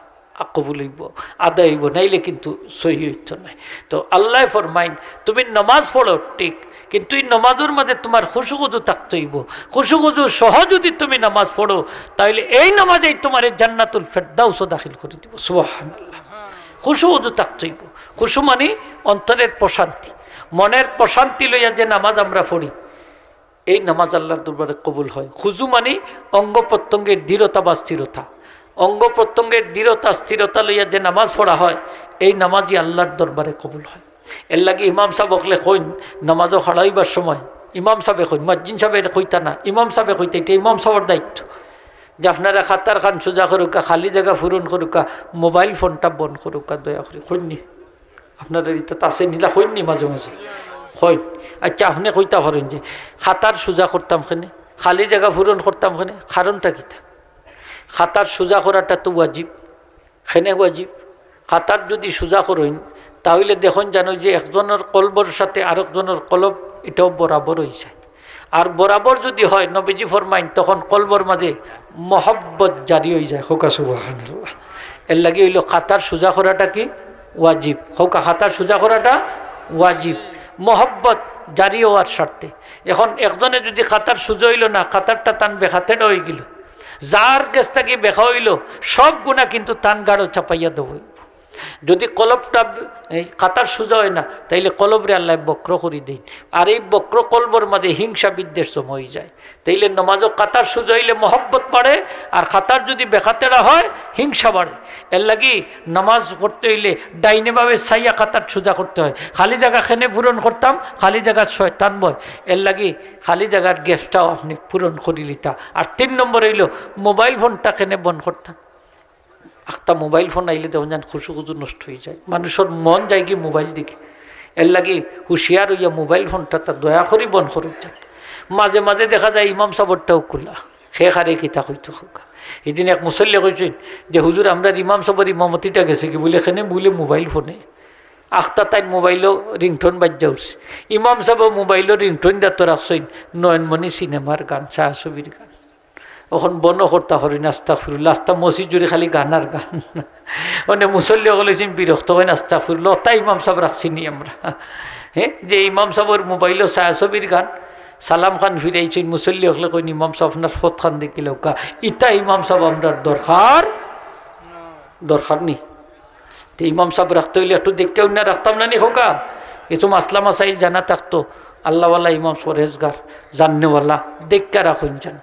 কবুল অইবো, আদায় অইবো, নাইলে কিন্তু সহি অইতো নায়। তো আল্লায় ফরমাইন, তুমি নামাজ পড়ো ঠিক, কিন্তু এই নামাজর মাঝে তুমার খুশু খুজু থাকতে অইবো। খুশু খুজু সহ যদি তুমি নামাজ পড়ো, তাইলে এই নামাজেই তুমারে জান্নাতুল ফেরদাউসো দাখিল করি দিবো। সুবহানাল্লাহ। খুশু খুজু থাকতে অইবো। খুশু মানি অন্তরের প্রশান্তি, মনের প্রশান্তি লইয়া যে নামাজ আমরা পড়ি, এই নামাজ আল্লাহর দরবারে কবুল হয়। খুজু মানি অঙ্গ প্রত্যঙ্গের দৃঢ়তা বা স্থিরতা। অঙ্গ প্রত্যঙ্গের দৃঢ়তা, স্থিরতা লইয়া যে নামাজ পড়া হয়, এই নামাজই আল্লাহর দরবারে কবুল হয়। এরলাগি ইমাম সাব অকলে কইন, নামাজো খাড়া অইবার সময় ইমাম সাবে কইন, মুয়াজ্জিন সাবে কইতা না, ইমাম সাবে কইতা, ইটা ইমাম সাবর দায়িত্ব। যে আপনারা কাতার খান সুজা করউক্কা, খালি জাগা পূরণ করউক্কা, মোবাইল ফোনটা বন্ধ করউক্কা, দয়া করি। কইন নি? আপনারা ইতা আছে নি, ইলা কইন নি মাঝে মাঝে? কইন। আচ্ছা, আপনে কইতা পারইন যে কাতার সুজা করতাম কেনে, খালি জাগা পূরণ করতাম কেনে, কারণটা কিতা? কাতার সুজা করাটা তো ওয়াজিব। কেনে ওয়াজিব? কাতার যুদি সুজা করইন, তা অইলে দেখইন জানো যে একজনর কলবর সাথে আরকজনর কলব ইটাও বরাবর অইযায়। আর বরাবর যুদি হয়, নবীজি ফরমাইন, তখন কলবর মাঝে মহব্বত জারি অইযায়। কউক্কা সুবহানাল্লাহ। এরলাগি অইলো কাতার সুজা করাটা কি? ওয়াজিব। কউক্কা, কাতার সুজা করাটা ওয়াজিব, মহব্বত জারি অওয়ার স্বার্থে। এখন একজনে যুদি কাতার সুজা অইলো না, কাতারটা তান বেখাতের অইগেলো, যার গেছ থাকি বেখা অইলো, সব গুনা কিন্তু তান গাড়ো চাপাইয়া দেওয়া অইবো। যুদি কলবটা, এই কাতার সুজা অয় না, তাইলে কলবরে আল্লায় বক্র করি দেইন। আর এই বক্র কলবর মাঝে হিংসা বিদ্বেষ জমা অইযায়। তাইলে নমাজো কাতার সুজা অইলে মহব্বত বাড়ে, আর কাতার যুদি বেখাতেরা হয়, হিংসা বাড়ে। এরলাগি নমাজ পড়তে অইলে ডাইনে বামে চাইয়া কাতার সুজা করতে হয়। খালি জাগা কেনে পূরণ করতাম? খালি জাগাত শয়তান বয়। এরলাগি খালি জাগার gapটাও আপনে পূরণ করিলিতা। আর তিন নম্বর অইলো মোবাইল ফোনটা কেনে বন্ধ করতাম? আখতা মোবাইল ফোন আইলে দেখইন যেন খুশু খুজু নষ্ট অইযায়, মানুষর মন যায়গি মোবাইল দিকে। এরলাগি হুঁশিয়ার অইয়া মোবাইল ফোনটা তা দয়া করি বন্ধ করউক্কা। মাঝে মাঝে দেখা যায় ইমাম সাবরটাও খুলা, কে কারে কিতা কইতো কউক্কা। হিদিন এক মুসল্লিয়ে কইছইন যে, "হুজুর, আমরার ইমাম সাবর ইমামতিটা গেছেগি?" বুলে, "কেনে?" বুলে, "মোবাইল ফোনে।" আখতা তাইন মোবাইলো ringtone বাজ্জা উঠছে, ইমাম সাবে মোবাইলো ringtone দাত রাখছইন নয়নমণি সিনেমার গান, ছায়াছবির গান। অখন বন্ধ করতা পারইন না, আস্তাগফিরুল্লাহ, আস্তা মসজিদ জুড়ি খালি গান আর গান। মানে মুসল্লি অকলে কইছইন বিরক্ত, কইন আস্তাগফিরুল্লাহ, অতা ইমাম সাব রাখছি নি আমরা? হ্যাঁ, যে ইমাম সাবর মোবাইলো ছায়াছবির গান, সালাম খান ফিরাইছইন, মুসল্লি অকলে কইন, "ইমাম সাব আপনার ফত খান দেখিলাউক্কা।" ইতা ইমাম সাব আমরার দরকার, দরকার নি। তে ইমাম সাব রাখতে অইলে একটু দেখিয়া অইন্যা রাখতাম না নি কউক্কা? কিছু মাসলা মাসাইল জানা থাকতো। আল্লাহওয়ালা ইমাম, পরহেজগার, জাননেওয়ালা, দেখিয়া রাখইন যেন।